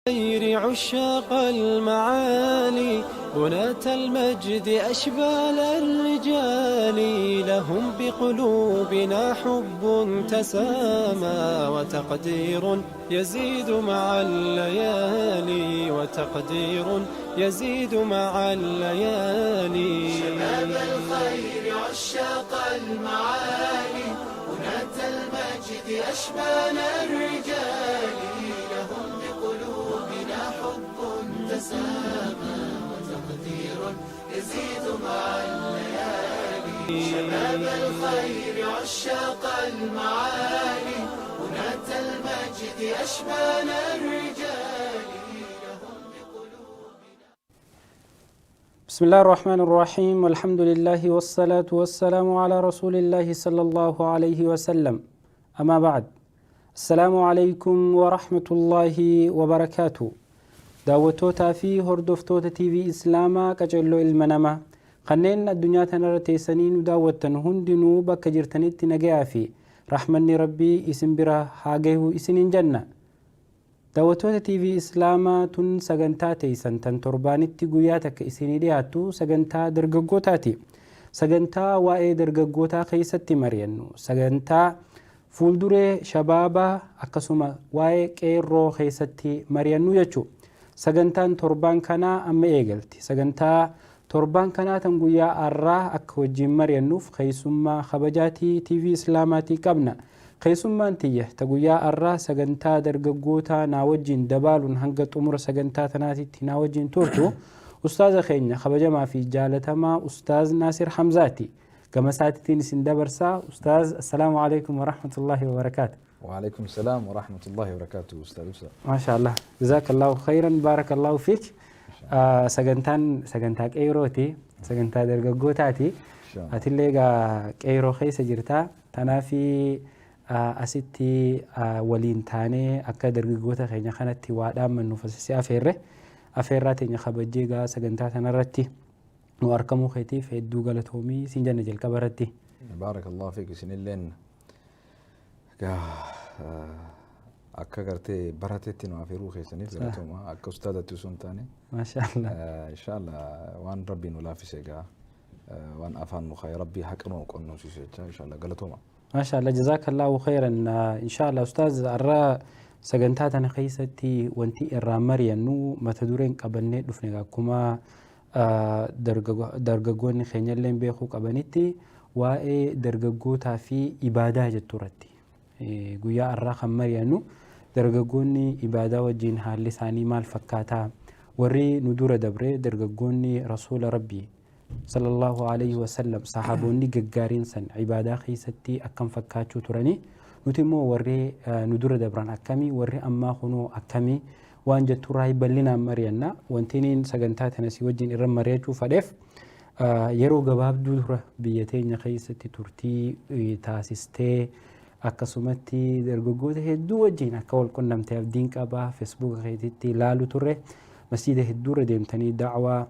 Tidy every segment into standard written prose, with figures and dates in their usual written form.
الخير عشاق المعالي بناة المجد أشبال الرجال لهم بقلوبنا حب تسامى وتقدير يزيد مع الليالي وتقدير يزيد مع الليالي. شباب الخير عشاق المعالي بناة المجد أشبال الرجال لهم بقلوبنا حب تسامى وتقدير يزيد مع الليالي. شباب الخير عشاق المعالي بناة المجد أشبال الرجال لهم بقلوبنا. بسم الله الرحمن الرحيم، والحمد لله والصلاة والسلام على رسول الله صلى الله عليه وسلم، أما بعد، السلام عليكم ورحمة الله وبركاته. Daawwattootaa fi hordoftoota TV Islaamaa qaceelloo ilma namaa kanneen addunyaa tanarra teessanii nu daawwattan hundinuu, bakka jirtanitti nagayaa fi rahmanni Rabbii isin bira haa gahu isiniin jenna. Daawwattoota TV Islaamaa, tun sagantaa teessan tan torbaanitti guyyaa takka isinii dhiyaattu, sagantaa dargaggootaati. Sagantaa waa'ee dargaggootaa keessatti mari'annu, sagantaa fuulduree shabaabaa akkasuma waa'ee qeerroo keessatti mari'annu jechuudha. Sagantaan torbaan kanaa amma eegalti. Sagantaa torbaan kanaa tan guyyaa har'aa akka wajjin mari'annuuf keessummaa kabajaatii TV Islaamaatii qabna. Keessummaan tiyya ta guyyaa har'aa sagantaa dargaggootaa naa wajjin dabaaluun hanga xumura sagantaa tanaatitti naa wajjin turtu ustaaza keenya kabajamaa fi jaalatamaa Ustaaz Naasir Hamzaati. Gama isaatiitiin isin dabarsaa. Ustaaz, assalaamu alaikum warahmatullaahi wabarakaatu. وعليكم السلام ورحمة الله وبركاته أستاذ أسامة. ما شاء الله، جزاك الله خيرا، بارك الله فيك. Sagantaan sagantaa qeerooti, sagantaa dargaggootaati. Atillee egaa qeeroo keessa jirta. Tanaafi asitti waliin taanee akka dargaggoota keenya kanatti waa dhaammannuuf si afeerre. Afeerraa teenya kabajjee egaa sagantaa kanarratti nu argamuu keetiif hedduu galatoomii siin jenna jalqaba irratti. بارك الله فيك. Isinilleen egaa akka gartee baratetti nu afeeruu keessaniif galatooma, akka ustaadatti osoo hin taane. Maasha Allah. Inshallah, waan Rabbiin nu laaffise egaa waan afaan nu kaa'e Rabbii haqa nu qunnamsiisu jecha, inshallah galatooma. Maasha Allah, jazakallahu khairan. Inshallah ustaaz, har'a sagantaa tana keessatti wanti irraa mari'annu, mata dureen qabannee dhufne, akkuma dargaggoonni keenya illee beekuu qabanitti, waa'ee dargaggootaa fi ibaadaa jettu irratti guyyaa har'aa kan mari'annu. Dargaggoonni ibaadaa wajjin haalli isaanii maal fakkaataa? Warri nu dura dabre, dargaggoonni Rasuula Rabbii sallallahu alayhi wasallam, sahaboonni gaggaariin san ibaadaa keessatti akkam fakkaachuu turanii? Nuti immoo warri nu dura dabran akkamii? Warri ammaa kunoo akkamii? Waan jetturraa bal'inaan mari'anna. Wanti sagantaa tana si wajjin irra mari'achuu fedheef, yeroo gabaabduu dura biyya teenya keessatti turtii taasistee, akkasumatti dargaggoota hedduu wajjin akka wal qunnamte abdiin qabaa. Feesbuuka keetitti ilaalu turre, masjiida hedduurra deemtanii da'waa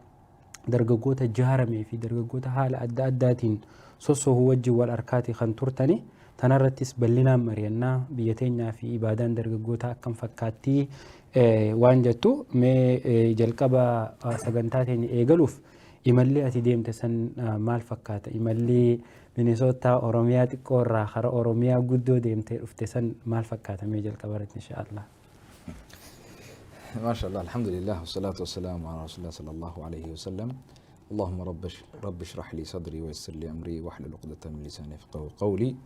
dargaggoota jaaramee fi dargaggoota haala adda addaatiin sossohuu wajjin wal harkaati kan turtani. Tanarrattis bal'inaan mari'annaa. Biyya teenyaa fi ibaadaan dargaggoota akkam fakkaattii waan jettu, mee jalqaba sagantaa teenya eegaluuf imalli ati deemte san maal fakkaata? Imalli Minisoota Oromiyaa xiqqoo irraa kara Oromiyaa guddoo deemtee dhufte san maal fakkaata mee jalqaba irratti, insha Allah? ما شاء الله، الحمد لله والصلاة والسلام على رسول الله صلى الله عليه وسلم. اللهم رب اشرح لي صدري ويسر لي أمري واحلل عقدة من لساني يفقهوا قولي.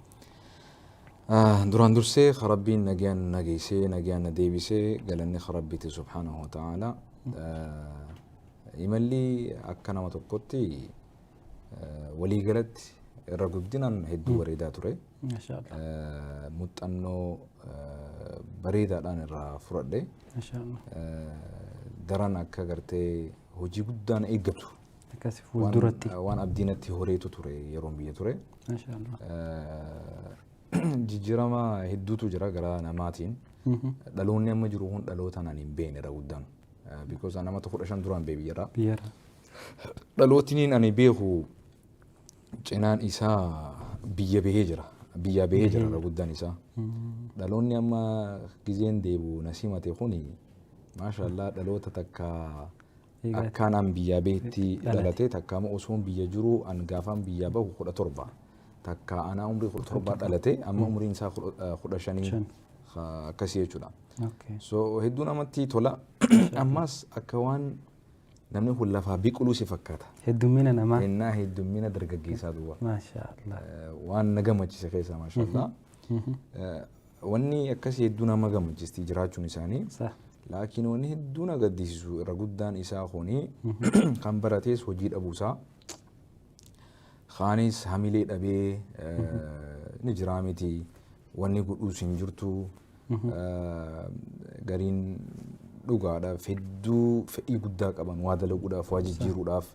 Duraan dursee Rabbiin nagaan nageessee nagaan na deebisee, galanni Rabbiiti subhaanahu wa ta'ala. Imalli akka nama tokkotti waliigalatti irra guddinaan hedduu bareedaa ture. Muuxannoo bareedaadhaan irraa fudhadhe. Daran akka gartee hojii guddaan eeggatu. Fuulduratti. Waan abdiinatti horeetu ture yeroon biyya ture. Jijjiirama hedduutu jira gara namaatiin. Dhaloonni amma jiru kun dhaloota naan hin beekne irra guddaan. Because nama 15 duraan bee biyyarraa. Dhalootni ani beeku cinaan isaa biyya bahee jira. Biyya bahee jira irra guddaan isaa. Dhaloonni amma gizeen deebu na simate kuni Maashaallah, dhaloota takka akkaan an biyyaa beetti dhalate, takka amma osoon biyya jiru, an gaafaan biyyaa bahu 17, takka anaa umrii 17 dhalate, amma umriin isaa 15 akkasii jechuudha. So hedduu namatti tola. Ammas akka waan namni kun lafaa biqiluu si fakkaata. Heddummina namaa. Ennaa heddummina dargaggeessaa duwwaa. Maasha Allah. Waan na gammachiise keessaa, maashaallah. Wanni akkasii hedduu nama gammachiisti jiraachuun isaanii. Laakiin wanni hedduu na gaddisiisu irra guddaan isaa kuni kan baratees hojii dhabuusaa. Kaanis hamilee dhabee ni jiraa miti, wanni godhuus hin jirtu. Gariin dhugaadhaaf hedduu fedhii guddaa qaban, waa dalaguudhaaf, waa jijjiiruudhaaf,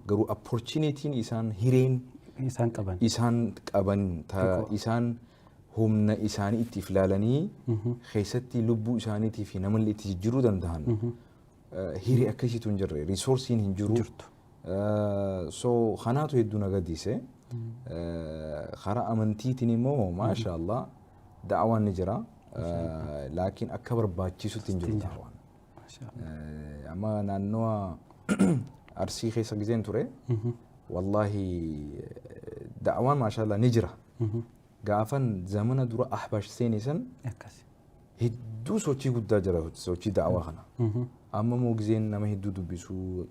garuu opportunityn isaan hireen isaan qaban. Isaan qaban isaan humna isaanii itti ilaalanii keessatti lubbuu isaaniitii fi namallee itti jijjiiruu danda'an hiree akkasiitu hin jirre, resourceiin hin jiru. So kanaatu hedduu na gaddise. Karaa amantiitiin immoo, maasha Allah, da'awaan ni jira. Laakiin akka barbaachisutti hin jiru da'awaan. Amma naannowa Arsii keessa gizeen ture. Wallaahi, da'awaan, maasha Allah, ni jira. Gaafan zamana dura Ahbash seene san hedduu sochii guddaa jira, sochii da'awaa kana. Amma immoo gizeen nama hedduu dubbisuu,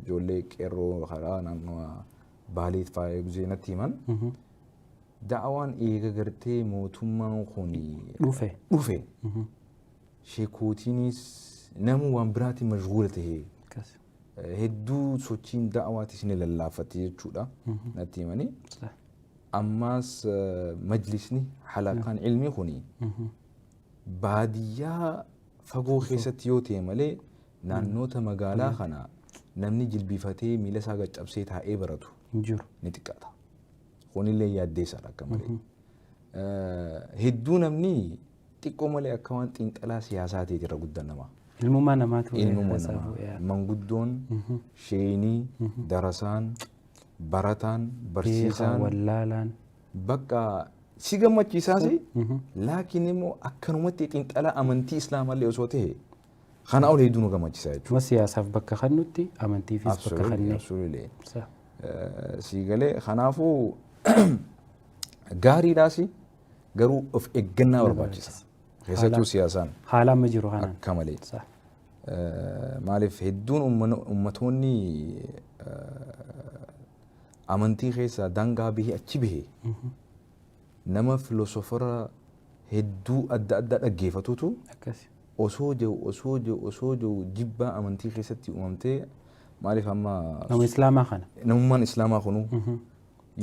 ijoollee qeerroo karaa naannoo Baaleet fa'aa gizee natti himan. Da'awaan eega gartee mootummaan kun dhufe. Dhufe. Sheekootiinis namu waan biraatiin mashguula tahee hedduu sochiin da'awaatis ni lallaaffatti jechuudha natti himanii. Ammaas majlisni halaqaan ilmii kuni baadiyyaa fagoo keessatti yoo ta'e malee naannoota magaalaa kana namni jilbifatee miila isaa gaccabsee taa'ee baratu hin jiru. Ni xiqqaata. Kunillee yaaddeessaadha akka malee. Hedduu namni xiqqoo malee akka waan xiinxalaa siyaasaa ta'eeti irra guddaan namaa. Ilmummaa namaatu Ilmummaa namaa. Manguddoon, sheenii, darasaan, barataan, barsiisaan. Wallaalaan. Bakka si gammachiisaas, laakiin immoo akkanumatti xiinxalaa amantii islaamallee osoo ta'e kana ol hedduu nu gammachiisa jechuudha. Kuma siyaasaaf bakka kennutti amantiifis bakka kennee. Absolutely. Si galee, kanaafuu gaariidhaas, garuu of eeggannaa barbaachisa. Keessattuu siyaasaan. Haala amma jiru kanaan. Akka malee. Maaliif, hedduun ummatoonni amantii keessaa daangaa bahee achi bahee nama filosoofara hedduu adda addaa dhaggeeffatutu osoo jiru osoo jiru osoo jiru jibbaa amantii keessatti uumamtee, maaliif amma Nama islaamaa kana. Namummaan islaamaa kunuu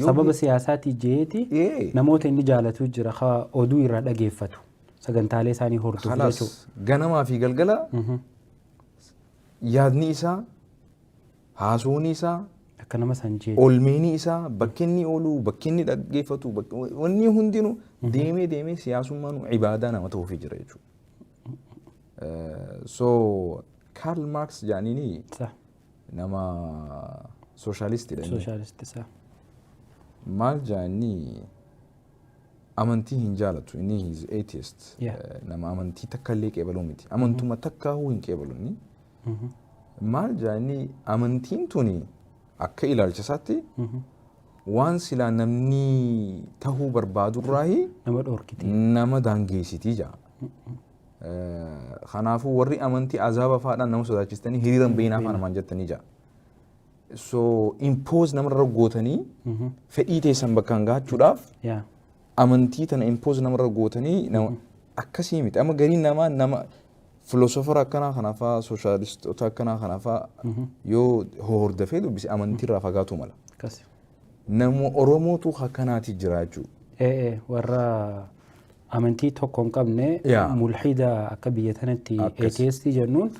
Sababa siyaasaatii jeeti namoota inni jaalatu jira, haa oduu irraa dhageeffatu, sagantaalee isaanii hordofu Khalaas, jechuudha. Ganamaa fi galgala yaadni isaa, haasawni isaa, Akka nama san jeeti. Oolmeeni isaa, bakki inni oolu, bakki inni dhaggeeffatu, wanni hundinuu deemee deemee siyaasummaan ibaadaa nama ta'uufii jira jechuudha. So Karl Marx jedhaniini nama sooshaalistiidha inni. Sooshaalisti isaa. Maal jedhanii, amantii hin jaalatu inni, he is atheist. Nama amantii takka illee qeebaluu miti. Amantuma takkaahuu hin qeebalu inni. Maal jedhanii, amantiin tuni akka ilaalcha isaatti waan silaa namni tahuu barbaadurraahi nama dhoorkiti. Nama daangeessitii jaa. Kanaafuu warri amantii azaaba faadhaan nama sodaachistanii hiriiran bayinaa afaan namaan jettanii jaa. So impose namarra gootanii fedhii teessan bakkaan gahachuudhaaf amantii tana impose namarra gootanii nama akkasii miti. Amma gariin namaa nama filosoofara akkanaa kanaafaa, sooshaalistoota akkanaa kanaafaa yoo hordofee dubbise amantiirraa fagaatu mala. Nama Oromootu akkanaati jira jechuudha. Ee, warra amantii tokko hin qabne, mulhida akka biyya tanatti atheistii jennuun,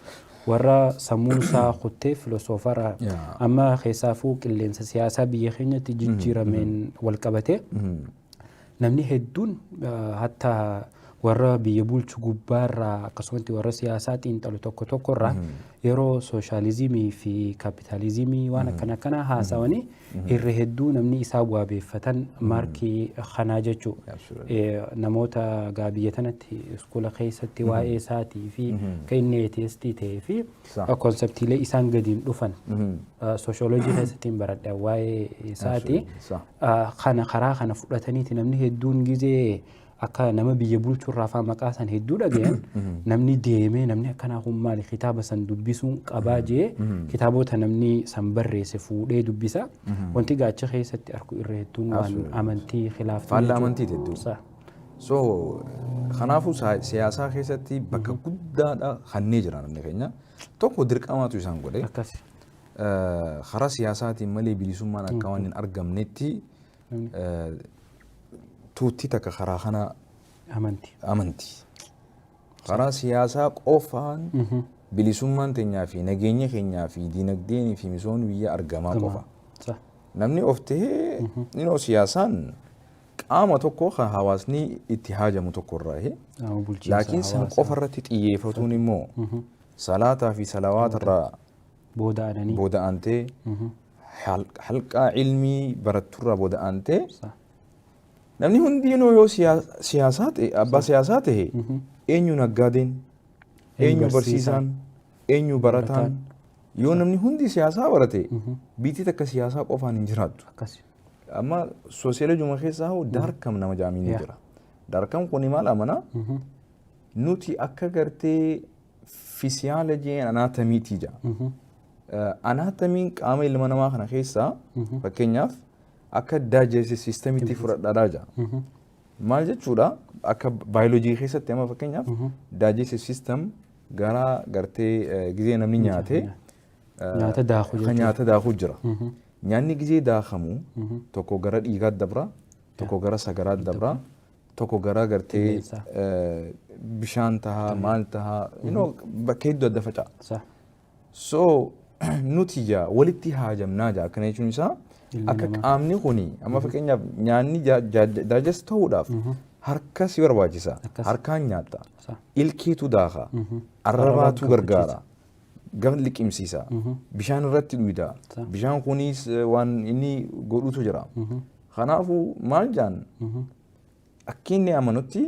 warra sammuun isaa kuttee filosoofara amma keessaafuu qilleensa siyaasaa biyya keenyatti jijjiirameen wal qabate namni hedduun hatta Warra biyya bulchu gubbaarraa, akkasumatti warra siyaasaa xiinxalu tokko tokkorraa, yeroo sooshaalizimii fi kaapitaalizimii waan akkana akkanaa haasawanii, irra hedduu namni isaa waabeeffatan Maarkii kanaa jechuu. Namoota gaa biyya tanatti iskuula keessatti waa'ee isaatii fi akka inni atheistii ta'ee fi conceptiilee isaan gadiin dhufan sooshoolojii keessatti hin baradhe waa'ee isaati. Kana karaa kana fudhataniiti namni hedduun gizee akka nama biyya bulchurraa faa maqaa san hedduu dhagayan, namni deemee namni akkanaa kun maali, kitaaba san dubbisuun qabaa jee, kitaabota namni san barreesse fuudhee dubbisa. Wanti gaacha keessatti argu irra hedduun waan amantii khilaaftuu. Faallaa amantiiti hedduu. So kanaafuu siyaasaa keessatti bakka guddaadha kannee jira namni keenya. Tokko dirqamaatu isaan godhe. Karaa siyaasaatiin malee bilisummaan akka waan hin argamnetti tuutti takka karaa kana amantii. Amantii. Karaa siyaasaa qofaan bilisummaan teenyaa fi nageenya keenyaa fi dinagdeenii fi misoomni biyya argamaa qofa. Namni of tahee siyaasaan qaama tokko kan hawaasni itti haajamu tokko irraa, laakiin san qofa irratti xiyyeeffatuun immoo salaataa fi salawaata irraa booda aananii booda aantee, halqaa ilmii baratturraa booda aantee, namni hundinuu yoo siyaasaa ta'e, abbaa siyaasaa ta'e, eenyu naggaadeen, eenyu barsiisaan, eenyu barataan? Yoo namni hundi siyaasaa barate, biyyi takka siyaasaa qofaan hin jiraattu. Amma soosiyoloojuma keessaa hoo Durkheim nama jaamiin ni jira. Durkheim kuni maal amana? Nuti akka gartee physiology anatomytii jira. Anatomyn qaama ilma namaa kana keessaa fakkeenyaaf akka digestive systemitti fudhadhaadhaa jira. Maal jechuudha? Akka baayoloojii keessatti amma fakkeenyaaf digestive system gara gartee gizee namni nyaate nyaata daaku kan nyaata daakuu jira. Nyaanni gizee daakamu tokko gara dhiigaatti dabra, tokko gara sagaraatti dabra, tokko gara gartee qilleensaa. Bishaan tahaa, maal tahaa, bakka hedduu adda faca'a. So nuti jaa walitti haajamnaa jaa. Akkana jechuun isaa ilmi akka namaa. Qaamni kuni amma fakkeenyaaf nyaanni digest ta'uudhaaf harka si barbaachisa. Harkaan nyaatta. Ilkeetu daaka. Arrabaatu arrabaan gargaara. Gam liqimsiisa. Bishaan irratti dhuyda. Bishaan kunis waan inni godhutu jira. Kanaafuu maal jaan? Akki inni amanutti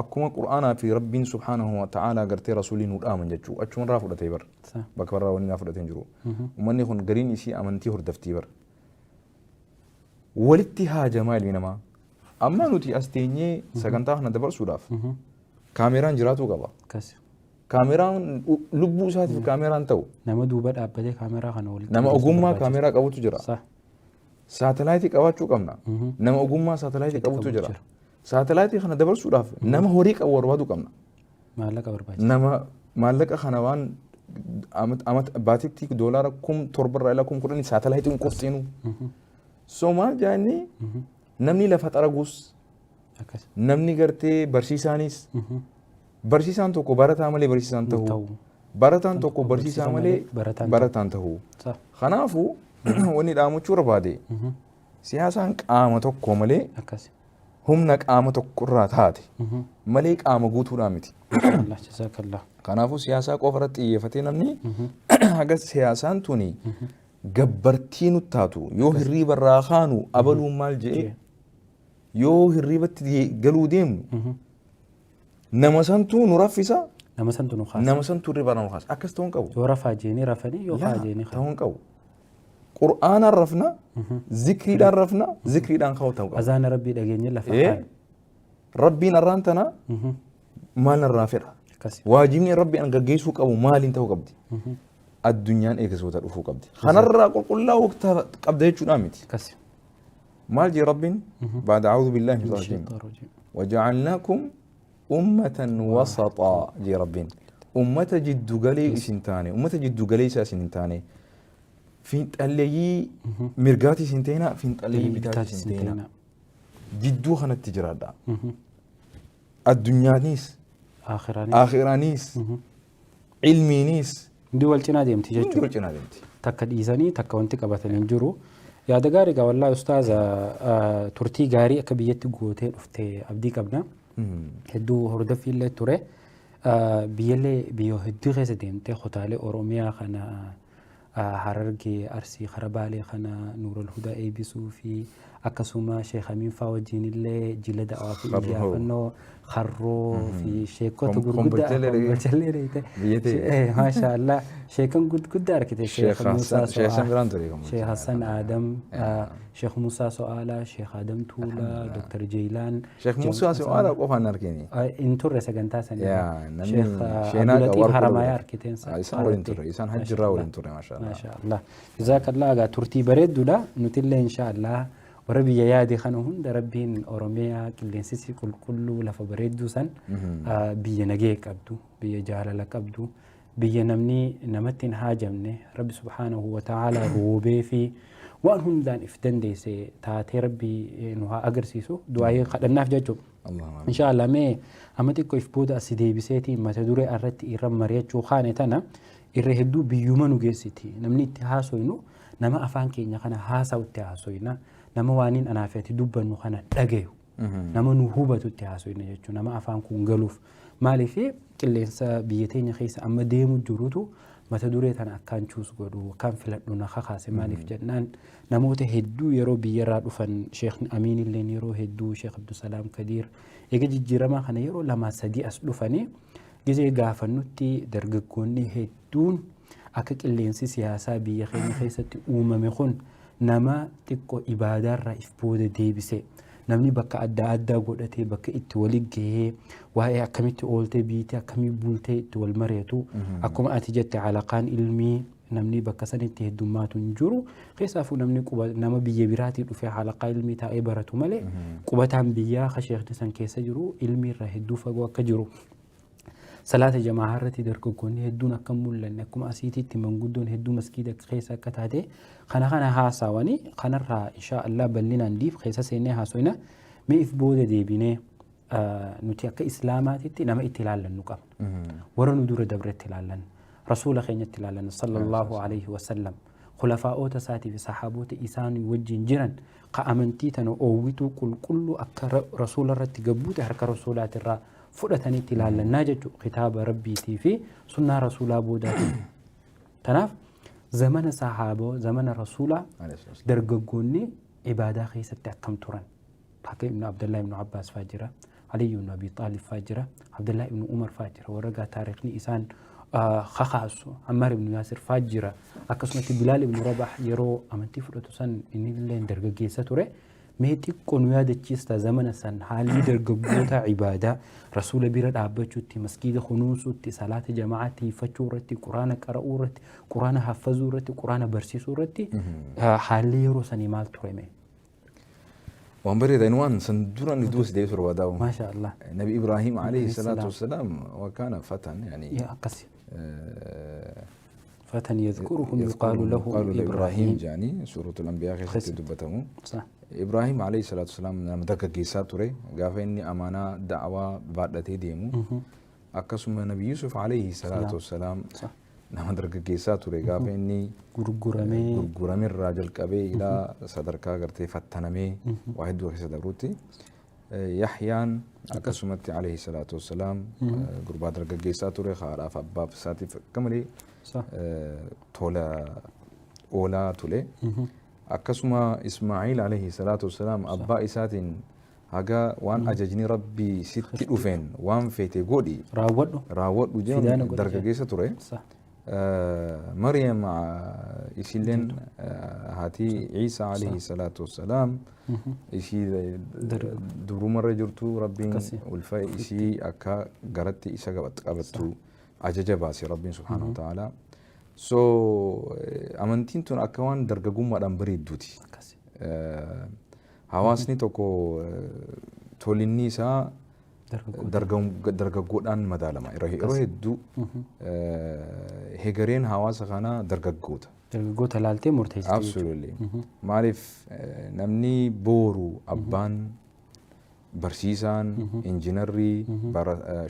akkuma Qur'aanaa fi Rabbiin subhaanahu wa ta'aalaa gartee rasuulii nu dhaaman jechuu achuma irraa fudhatee bar. Bakka barraa wanni irraa fudhatee hin jiru. Uummanni kun gariin isii amantii hordoftii bar. Walitti haajamaa ilmi namaa. Amma nuti as teenyee sagantaa kana dabarsuudhaaf kaameraan jiraatuu qaba. Kaameraan lubbuu isaatiif kaameraan ta'u. Nama duuba dhaabbatee kaameraa kana walitti Nama qindeessu ogummaa barbaachisa. kaameraa qabutu jira. Saatalaayitii qabaachuu qabna. Nama ogummaa saatalaayitii qabutu qabutu jira. jira. Saatalaayitii kana dabarsuudhaaf nama horii qabu barbaaduu qabna. Maallaqa barbaachisa. Nama maallaqa kana waan baatitti doolaara 7,000rraa ilaa 10,000 saatalaayitiin qurxiinu. So maal jaanni, namni lafa xaragus, namni gartee barsiisaanis, barsiisaan tokko barataa malee barsiisaan ta'uu, ta'uu. Barataan tokko barsiisaa barsiisaa malee malee barataan barataan ta'uu. Kanaafuu wanni dhaamachuu barbaade, siyaasaan qaama tokko malee humna qaama tokko irraa taate malee qaama guutuudhaa miti. Allah, jazakallah. Kanaafuu siyaasaa qofa irratti xiyyeeffatee namni haga siyaasaan tuni gabbartii nu taatu, yoo hirriiba irraa kaanu abaluun maal je'ee, yoo hirriibatti galuu deemnu nama santuu nu raffisa. Nama santu nu kaasa. Nama santuu hirriiba irraa nu kaasa. Akkas ta'uu hin qabu. Yoo rafaa jeenii rafanii, yoo kaa jeenii ta'uu hin qabu. Qur'aanaan rafna, zikriidhaan rafna, zikriidhaan ka'uu ta'uu qaba. Azaana Rabbii dhageenye lafa kaanu. Rabbiin arraan tana maal narraa fedha? Waajibni Rabbi an gaggeessuu qabu maaliin ta'uu qabdi? Addunyaan eegsoota dhufuu qabdi. Kanarraa qulqullaa'uu qabda jechuudhaa miti. Maal jee Rabbiin? Baada a'uudhu billaahi min shaytaani الشيطان الرجيم. وجعلناكم أمة وسطا jee Rabbiin. Ummata jiddu galee isin taane, ummata jiddu galee isaa isin hin taane. Fiinxalleeyyii mirgaati isin ta'ina, fiinxalleeyyii bitaati isin ta'ina. Jidduu kanatti jiraadha. Addunyaanis, Aakhiraanis. Aakhiraanis, ilmiinis Hundi wal cinaa deemti hundi jechuudha. wal cinaa deemti. Takka dhiisanii takka wanti qabatanii hin jiru. Yaada gaarii gaa wallaahi ustaaza, turtii gaarii akka biyyatti gootee dhufte abdii qabna. Hedduu hordoffiillee ture. Biyyallee biyya hedduu keessa deemtee kutaalee Oromiyaa kana, Harargee, Arsii, kara Baalee kana Nuurul Hudaa eebbisuu fi akkasuma Sheekh Amiin faa wajjin illee jila da'awaa fi iyyaafannoo Harroo fi sheekota gurguddaa Kombolchallee dheeyte. Maasha Allah, sheekan gurguddaa argite, Sheekh Musaa So'aa, Sheekh Hassan Adam, Sheekh Musaa So'aalaa, Sheekh Adam Tuulaa, Dr. Jeelaan. Sheekh Musaa So'aalaa qofaan argine. Hin turre sagantaa sanii. Sheekh Abdulaxiif Haramayaa argiteen. Isaan waliin turre, isaan hajjirraa waliin turre, maasha Allah. Maasha Allah. Jazaakallah, egaa turtii bareedduudha. Nutillee insha Allah warra biyya yaade kana hunda Rabbiin Oromiyaa qilleensisi qulqulluu, lafa bareedduu san, biyya nagee qabdu, biyya jaalala qabdu, biyya namni namatti hin haajamne, Rabbi subhaanahu wa ta'ala roobee fi waan hundaan if dandeesse taatee Rabbi nu haa agarsiisu, du'aayee kadhannaaf jechuudha. Insha Allah, mee amma xiqqoo if booda asi deebiseetii mata duree irratti irra mari'achuu kaane tana irra hedduu biyyuma nu geessiti. Namni itti haasoynu nama afaan keenya kana haasa'utti haasoyna. Nama waaniin anaa fi ati dubbannu kana dhagayu. Nama nu hubatu itti haasoyna jechuudha. Nama afaan kun galuuf. Maaliif, qilleensa biyya teenya keessa amma deemu jirutu mata duree tana akkaan choose godhu, akkaan filadhu na kakaase. Maaliif jennaan, namoota hedduu yeroo biyyarraa dhufan, Sheekh Amiin illeen yeroo hedduu, Sheekh Abdusalaam Kadiir eega jijjiiramaa kana yeroo lamaa sadii as dhufanii, gizee gaafannutti dargaggoonni hedduun akka qilleensi siyaasaa biyya keenya keessatti uumame kun nama xiqqoo ibaadaarraa if booda deebise, namni bakka adda addaa godhatee, bakka itti wali gahee waa'ee akkamitti ooltee, biitee akkamii bultee itti wal mari'atu, akkuma ati jette alaqaan ilmii namni bakka sanitti heddummaatu hin jiru. Keessaafuu namni quba nama biyya biraatii dhufee halaqaa ilmii taa'ee baratu malee, qubataan biyyaa ka sheekni san keessa jiru ilmii irraa hedduu fagoo akka jiru, salaata jamaa irratti dargaggoonni hedduun akka hin mul'anne, akkuma asiititti manguddoon hedduu maskiida keessa akka taate kana haasawanii, kanarraa insha Allah bal'inaan diif keessa seennee haasoyna. Mee if booda deebinee, nuti akka islaamaatitti nama itti ilaallannu qabna. Warra nu dura dabretti ilaallanna. Rasuula keenyatti ilaallanna sallallahu alaihi wasallam. Khulafaa'oota isaatii fi sahaabota isaan wajjin jiran ka amantii tana oowwituu qulqulluu akka rasuula irratti gabbuute harka rasuulaatirraa fudhatanitti ilaallannaa jechuudha. Kitaaba Rabbiitii fi sunnaa rasuulaa boodaatiin. Kanaaf zamana sahaaboo, zamana rasuulaa dargaggoonni ibaadaa keessatti akkam turan? Akka Ibnu Abdallah Ibnu Abbaas faa jira, Ali ibnu Abi Xaalib faa jira, Abdallah ibnu Umar faa jira. Warra gaa taarikhni isaan kakaasu Ammar ibnu Yaasir faa jira. Akkasumatti Bilaal ibnu Rabah yeroo amantii fudhatu san inni illee dargaggeessa ture. Mee xiqqoo nu yaadachiista, zamana san haalli dargaggoota ibaadaa rasuula bira dhaabbachuutti, masgiida kunuunsuutti, salaata jamaa'aatti hiiffachuu irratti, quraana qara'uu irratti, quraana haffazuu irratti, quraana barsiisuu irratti haalli yeroo sanii maal ture mee? Waan bareeda, inni waan san dura inni duuba si deebisuu barbaada. Maasha Allah. Nabi Ibrahim alayhi salaatu wassalaam وكان فتى يعني. Yaa akkasi. فتى يذكرهم يقال له إبراهيم jaanii suuratu Anbiyaa keessatti dubbatamu. Ibrahim alayhi salaatu wassalaam nama dargaggeessaa ture gaafa inni amaanaa da'awaa baadhatee deemu. Akkasuma Nabi Yusuf alayhi salaatu wassalaam nama dargaggeessaa ture gaafa inni gurguramee gurguramirraa jalqabee ilaa sadarkaa gartee fattanamee waa hedduu keessa dabrutti. Yahyaan akkasumatti alayhi salaatu wassalaam gurbaa dargaggeessaa ture, haadhaaf abbaaf isaatiif akka malee tola oolaa ture. Akkasuma Ismaa'iil alayhi salaatu wassalaam abbaa isaatiin haga waan ajajni Rabbii sitti dhufeen waan feete godhi raawwadhu raawwadhu Fidaana jedhu godhi dargaggeessa ture. Maryam isilleen haati Ciisaa alayhi salaatu wassalaam isii dubrumarra jirtu Rabbiin ulfa isii akka garatti isa qabattu ajaja baase Rabbiin subhaanahu wa ta'ala. So amantiin tun akka waan dargagummaadhaan bareedduuti. Hawaasni tokko tolinni isaa dargaggoodhaan madaalama. Yeroo hedduu hegareen hawaasa kanaa dargaggoota. Dargaggoota laaltee murteessite. Absolutely. Maaliif, namni booru abbaan, barsiisaan, injiinarri,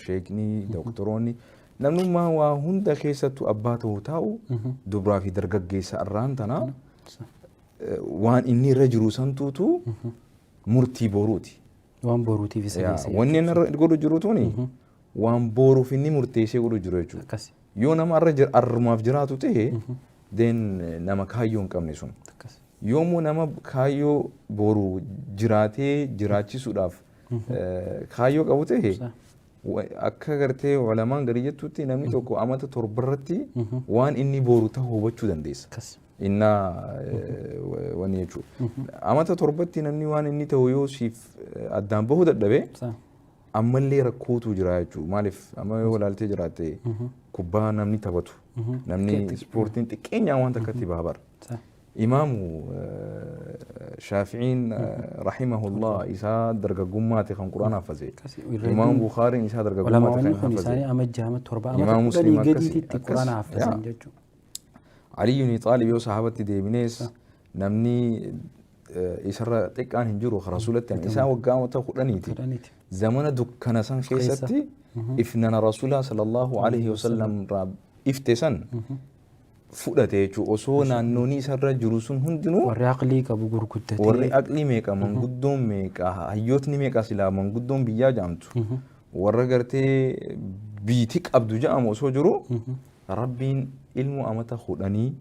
sheekni, doktoroonni, namnummaa waa hunda keessattuu abbaa ta'uu taa'u dubraa fi dargaggeessa irraan tana waan inni irra jiru santuutu murtii boruuti. Waan boruutiif isa Yaa, geesse. wanni inni irra godhu jiru tuni waan boruuf inni murteessee godhu jiru jechuudha. Akkasi. Yoo nama arra arrumaaf jiraatu ta'e, then nama kaayyoo hin qabne sun. Akkas. Yoommoo nama kaayyoo boru jiraatee jiraachisuudhaaf kaayyoo qabu ta'e, akka gartee ulamaan garii jettutti, namni tokko amata 7rratti waan inni boru ta'u hubachuu dandeessa. Akkas. Innaa wanni jechuudha. Amata 7tti namni waan inni ta'u yoo siif addaan bahuu dadhabe, ammallee rakkootu jira jechuudha. Maaliif, amma yoo ilaaltee jiraatte, kubbaa namni taphatu, namni ispoortiin xiqqeenyaan waan takkatti baha bara. Imaamu Shaafi'iin rahimahullah isaa dargaggummaati kan Qur'aana hafaze. Akkasi. Imaamu Bukhaariin isaa dargaggummaati Ulamaawwan kan kun hafaze. isaanii ama 6, ama 7, ama Imaam 10 Muslim akkasi, gadiititti akkas, Quraana hafazan yaa. jechuudha. Ali ibn Xaalib yoo sahabatti deebinees, namni isarra xiqqaan hin jiru rasuulatti isaa waggaa amata 10ti. 10ti. Zamana dukkana san keessatti ifnana rasuulaa sallallahu alaihi wasallam irraa ifte san fudhate jechuudha. Osoo naannooni isarra jiru sun hundinuu Warri aqlii qabu gurguddatee. Warri aqlii meeqa, manguddoon meeqa, hayyootni meeqa, silaa manguddoon biyyaa jedhamtu, warra gartee biitii qabdu jedhamu osoo jiru, rabbiin ilmu amata 10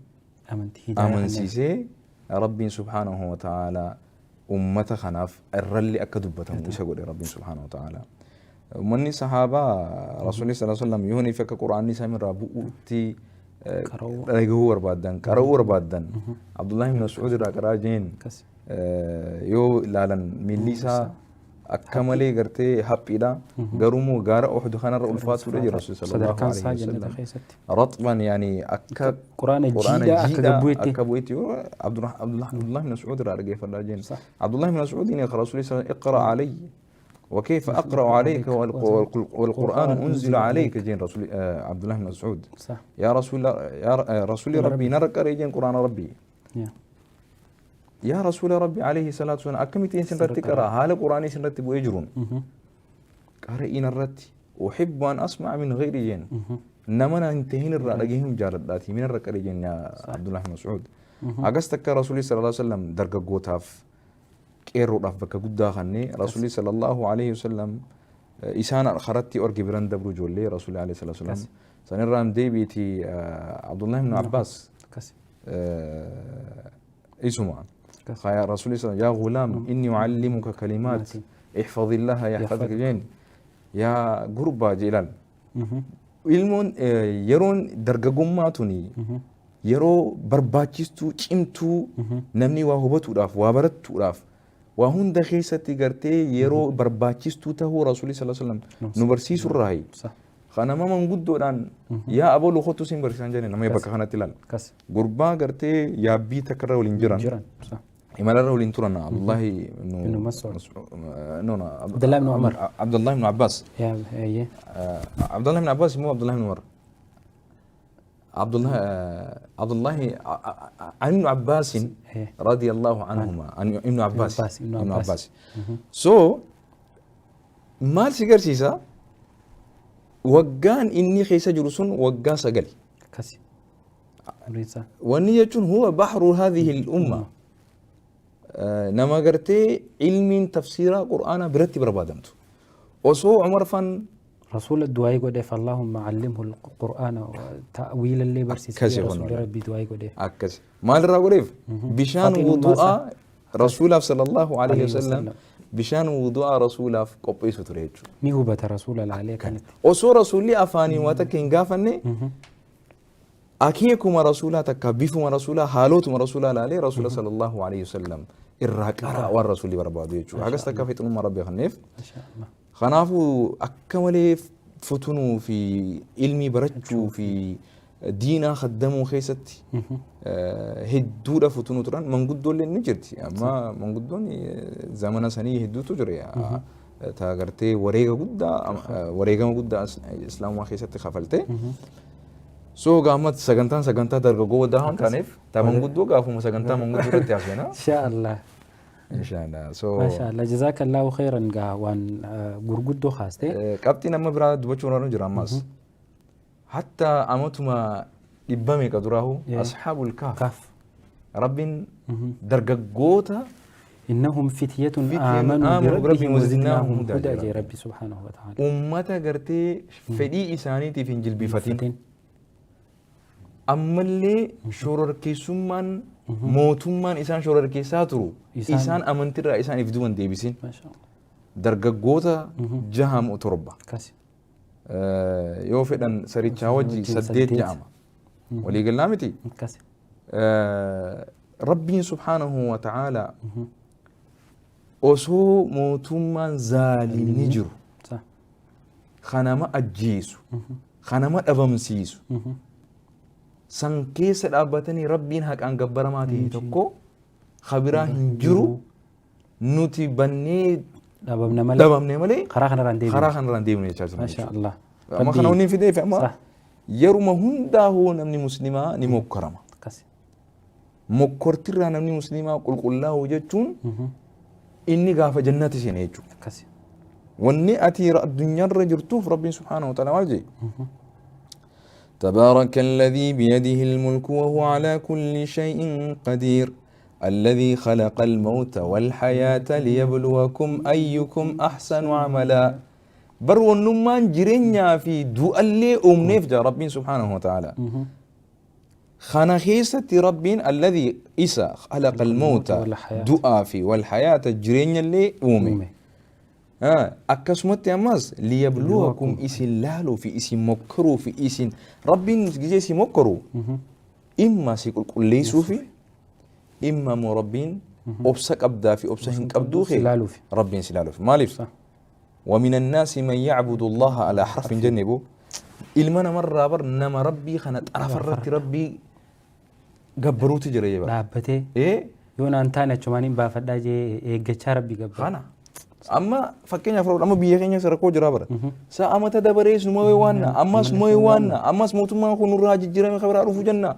amantii hidaaya kanneen. Amansiisee rabbiin subhaanahu wa ta'aalaa ummata kanaaf irralli akka dubbatamu isa godhe rabbiin subhaanahu wa ta'aalaa. Uummanni sahaabaa rasuulli sallallahu alaihi wasallam yooniif akka quraanni samiirraa bu'uutti Qara'uu. Dhagahuu barbaaddan, qara'uu barbaaddan, Abdullahi ibn Mas'uud irraa qaraa jeen. Akkas. Yoo ilaalan miilli isaa akka malee gartee haphiidha. Garuu immoo gaara Uhud kanarra ulfaatuudha jira Rasuulli sallallahu Sadarkaan isaa alaihi jannata wasallam. keessatti. Raxban yaani akka Quraana jiidhaa akka gabbu'etti. Akka bu'etti yoo Abdullah ibn Mas'uud irraa dhaggeeffadhaa jeen. Abdullah ibn Mas'uud inni Rasuulli sallallahu اقرأ علي وكيف أقرأ عليك والقرآن أنزل عليك جين رسول عبد الله بن مسعود. يا رسول الله، يا رسول ربي، نرى جين قرآن ربي. يا رسول ربي عليه الصلاة والسلام، أكمل سنرتي قرأ هال قرآن سنرتي بأجرون قرئين الرتي، أحب أن أسمع من غيري جين، نمنا انتهين الرأيهم جالداتي من الرقري جين يا عبد الله بن مسعود. أقصتك رسول الله صلى الله عليه وسلم درجة qeerroodhaaf bakka guddaa kannee rasuulli sallallahu alaihi wasallam isaan karatti orgi biran dabru ijoollee rasuulli alaihi salatu wasallam sanirraan deebiiti. Abdullah ibn Abbas isuma يا رسول الله يا غلام إني أعلمك كلمات احفظ الله يحفظك جين يا قربا جلال. Ilmoon yeroon dargaggummaa tuni yeroo barbaachistuu cimtuu, namni waa hubatuudhaaf, waa baratuudhaaf, waa hunda keessatti gartee yeroo barbaachistuu tahuu rasuulli sallallahu alaihi wasallam nu barsiisurraayi. Kanama manguddoodhaan yaa abaluu kottu siin barsiisan jenne nama bakka kanatti ilaala. Gurbaa gartee yaabbii takkarra waliin jiran. Imalarra waliin turan Abdullahi ibn Mas'ud. No, no. Abdullah ibn Umar. Abdullah ibn Abbas. Abdullah ibn Abbas immoo Abdullah ibn Umar. Abdullah عن ابن عباس رضي الله عنهما، عن ابن عباس. عباس، ابن ابن عباس. عباس. So maal si garsiisa? Waggaan inni keessa jiru sun waggaa 9. Akkasi. Umriin isaa. Wanni jechuun huwa baxru hadhihi al-umma, nama gartee ilmiin tafsiira qur'aanaa biratti barbaadamtu osoo Umar fan Rasuula du'aayii godheef, اللهم علمه القرآن تأويل illee barsiisee. Akkasi. Rasuulli kun Rabbii du'aayii godheef. Akkas maalirraa godheef? Bishaan Faxinummaa wudu'aa rasuulaaf sallallahu alaihi alaihi wasallam wasallam. Bishaan wudu'aa rasuulaaf qopheessu ture jechuudha. Ni hubata rasuula laalee kanatti. Osoo rasuulli afaanii waa takka hin gaafanne, akeekuma rasuulaa takka, bifuma rasuulaa, haalotuma rasuulaa laalee rasuula sallallahu alaihi wasallam irraa qaraa waan rasuulli barbaadu jechuudha. Akkas takka fixinummaa rabbi kanneef. Masha Allah. Kanaafuu akka malee futunuu fi ilmii barachuu fi diinaa kaddamuu keessatti hedduudha futunuu turan. Manguddoollee ni jirti. Amma manguddoon zamana sanii hedduutu jire. Ta gartee wareega guddaa, wareegama guddaa islaamumaa keessatti kafalte. So gaammat sagantaan sagantaa dargaggoo waddaa waan taaneef, ta manguddoo gaafuma sagantaa manguddoo irratti haasofna. Insha Allah. Inshallah. So Masha Allah. Jazakallahu khairan, gaa waan gurguddoo kaaste. Qabxiin amma biraa dubbachuu barbaadu jira ammas. Hatta amatuma dhibba meeqa duraahu ashaabul kaaf Kaaf. Rabbiin dargaggoota Innahum fityatun Fityatun aamanuu aamanuu birabbihim birabbihim wazidnaahum wazidnaahum hudaa hudaa jee jee Rabbi subhaanahu wa ta'ala. Ummata gartee fedhii isaaniitiif hin jilbifatin. Fatin. Ammallee shororkeessummaan mootummaan isaan shororkeessaa turu Isaan- isaan amantirraa isaan if duban deebisin. Maasha Allah. Dargaggoota jahamu torba. Akkasi. Yoo fedhan sarichaa wajji Wajjin saddeet saddeet. jedhama. Waliigalaa miti. Akkasi. Rabbiin subhaanahu wa ta'aalaa osoo mootummaan zaalimni jiru Sa. kanama ajjeesu kanama dhabamsiisu san keessa dhaabbatanii Rabbiin haqaan gabbaramaa ta'e tokko kabiraa hin jiru nuti bannee Dhabamna malee. dhabamne malee Karaa kanarraan deebiin. Karaa kanarraan deemnu jechaa jiru. Maasha Allah. Amma kana wanni fideef amma Sa. Yeruma hundaa'uu namni muslimaa ni mokkorama. Akkasi. Mokkortirraa namni muslimaa qulqullaa'u jechuun inni gaafa jannati seene jechuudha. Akkasi. Wanni ati addunyaarra jirtuuf Rabbiin subhaanahu wa ta'ala maal jedhe? تبارك الذي بيده الملك وهو على كل شيء قدير الذي خلق الموت والحياة ليبلوكم أيكم أحسن عملا بر ونمان جرينيا في دؤلي أمنيف جا ربي سبحانه وتعالى خانا خيسة ربين الذي إسا خلق الموت والحياة. دؤا في والحياة جرينيا اللي أومي Uume. Akkasumatti ammas liyabluwakum isin laaluu fi isin mokkoruu fi isin Rabbiin gizee si mokkoru imma si qulqulleessuu fi imma immoo Rabbiin obsa qabdaa fi obsa hin qabduu Si laaluufi. Rabbiin si laaluufi. Maaliif? Sa. ومن الناس من يعبد الله على حرف جنبه ilma namarraa bar nama Rabbii kana xarafa irratti Rabbii gabbaruutu jira jee bara. Dhaabbatee Ee yoo naan taane achumaan hin baafadhaa jee eeggachaa Rabbi gabbara. Kana amma fakkeenyaaf amma biyya keenya rakkoo jira bara. Sa amata dabarees numa waanna ammas numa waanna ammas mootummaan kun nurraa jijjiirame kabiraa dhufu jenna.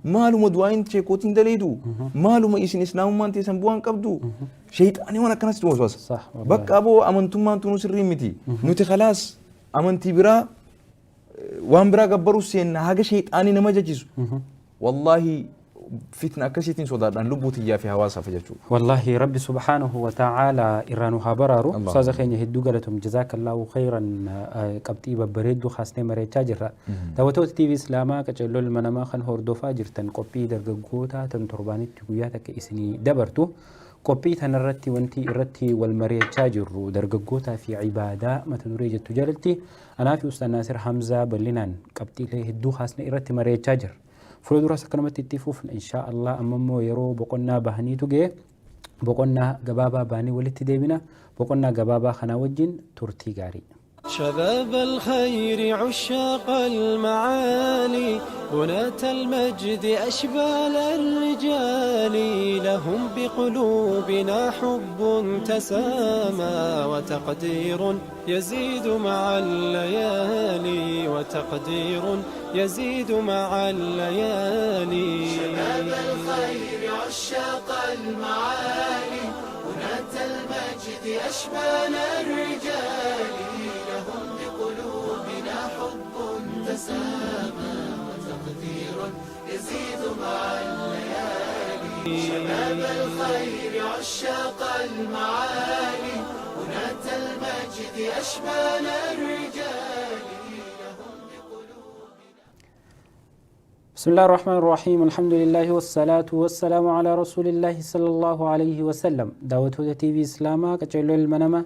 Maaluma du'aayin sheekootiin daleedu maaluma isin islaamummaan teessan bu'aan qabdu sheexaanii waan akkanas waswasa. Sah, wallahi. Bakka aboo amantummaan tunu sirrii miti. Nuti khalaas amantii biraa waan biraa gabbaruu seenna haga sheexaanii nama jachisu. Wallaahi fitna akkasiitiin sodaadhaan lubbuu tiyyaa fi hawaasaaf jechuudha. Wallaahi Rabbi subhaanahu wa ta'ala irraa nu haa baraaru. Allah. Ustaaza keenya hedduu galatum jazaakallaahu khayran qabxii babbareedduu kaasnee mareechaa jirra. Daawwattoota TV Islaamaa qaceelloo ilma namaa kan hordofaa jirtan qophii dargaggoota tan torbaanitti guyyaa takka isinii dabartu. Qophii tanarratti wanti irratti wal mari'achaa jirru dargaggootaa fi ibaadaa mata duree jettu jalatti anaa fi Ustaaz Naasir Hamzaa bal'inaan qabxiilee hedduu kaasnee irratti mari'achaa jirra. Fuula duras akkanumatti itti fufna inshaa Allah. Amma immoo yeroo boqonnaa bahaniitu ga'e boqonnaa gabaabaa bahanii walitti deebina boqonnaa gabaabaa kanaa wajjin turtii gaarii. شباب الخير عشاق المعالي بناة المجد أشبال الرجال لهم بقلوبنا حب تسامى وتقدير يزيد مع الليالي وتقدير يزيد مع الليالي. شباب الخير عشاق المعالي بناة المجد أشبال الرجال لهم بقلوبنا حب تسامى وتقدير يزيد مع الليالي. شباب الخير عشاق المعالي بناة المجد أشبال الرجال لهم بقلوبنا بسم الله الرحمن الرحيم الحمد لله والصلاة والسلام على رسول الله صلى الله عليه وسلم. دعوة تي في إسلاما كچلو المنما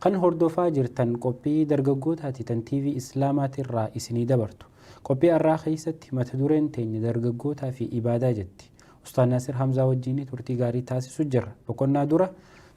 kan hordofaa jirtan qophii dargaggootaati tan TV Islaamaatirraa isinii dabartu. Qophii har'aa keessatti mata dureen teenya dargaggootaa fi ibaadaa jetti. Ustaaz Naasir Hamzaa wajjin turtii gaarii taasisu jirra. Boqonnaa dura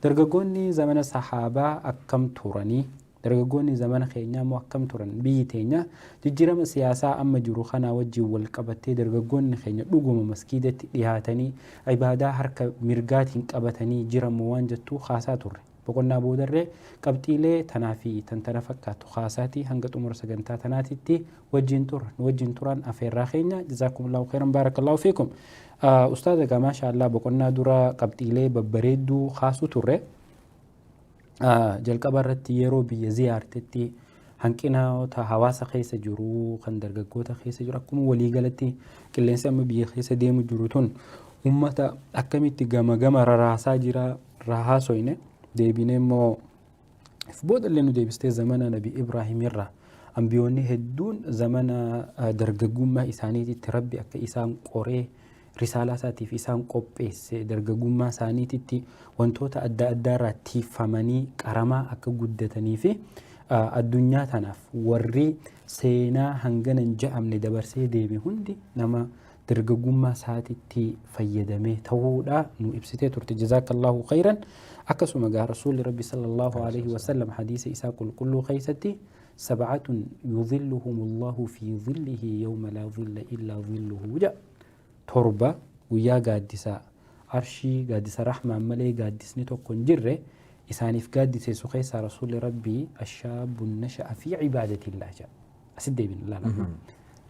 dargaggoonni zamana sahaabaa akkam turanii dargaggoonni zamana keenyaa immoo akkam turan biyyi teenya jijjiirama siyaasaa amma jiru kanaa wajjin wal qabattee dargaggoonni keenya dhuguma maskiidatti dhiyaatanii ibaadaa harka mirgaatiin qabatanii jiramu waan jettu haasaa turre. Boqonnaa boodarree qabxiilee tanaa fi tan tana fakkaatu haasaatii hanga xumura sagantaa tanaatitti wajjin turan wajjin turan afeerraa keenya jazaakumullahu khairan baarakallahu fiikum. Ustaaza egaa maasha Allah boqonnaa dura qabxiilee babbareedduu haasuu turre. Jalqaba irratti yeroo biyya ziyaartetti hanqinoota hawaasa keessa jiru kan dargaggoota keessa jiru akkuma waliigalatti qilleensi amma biyya keessa deemu jiru tun ummata akkamitti gama gama raraasaa jira irraa haasoyne deebinee immoo if boodallee nu deebistee zamana Nabi Ibraahim irraa ambiyoonni hedduun zamana dargaggummaa isaaniititti Rabbi akka isaan qoree risaalaa isaatiif isaan qopheesse, dargaggummaa isaaniititti wantoota adda addaarraa tiiffamanii qaramaa akka guddatanii fi addunyaa tanaaf warri seenaa hangana hin ja'amne dabarsee deeme hundi nama dargaggummaa isaatitti fayyadamee ta'uudha nu ibsitee turte. Jazaakallahu khayran. Akkasuma gaa Rasuulli Rabbi sallallahu alaihi wasallam hadiisa isaa qulqulluu keessatti sab'atun yudhilluhumullahu fi dhillihi yawma laa dhilla illaa dhilluhu jedha. 7 guyyaa gaaddisa arshii, gaaddisa rahmaan malee gaaddisni tokko hin jirre isaaniif gaaddiseessu keessaa Rasuulli Rabbii ashaabun nasha'a fi ibaadatillah jedha. Asitti deebina laala.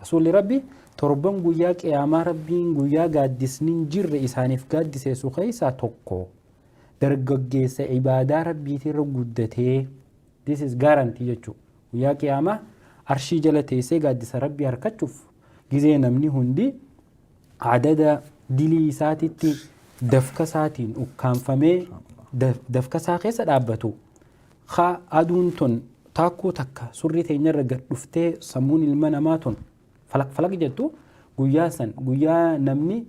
Rasuulli Rabbi torban guyyaa qiyaamaa Rabbiin guyyaa gaaddisni hin jirre isaaniif gaaddiseessu keessaa tokko dargaggeessa ibaadaa Rabbiitirra guddatee, this is guarantee jechuudha. Guyyaa qiyaamaa arshii jala teessee gaaddisa Rabbii harkachuuf gizee namni hundi adada dilii isaatitti dafka isaatiin ukkaanfamee dafka isaa keessa dhaabbatu, ka aduun tun taakkuu takka surrii teenyarra gad dhuftee sammuun ilma namaa tun falaq falaq jettu, guyyaa san guyyaa namni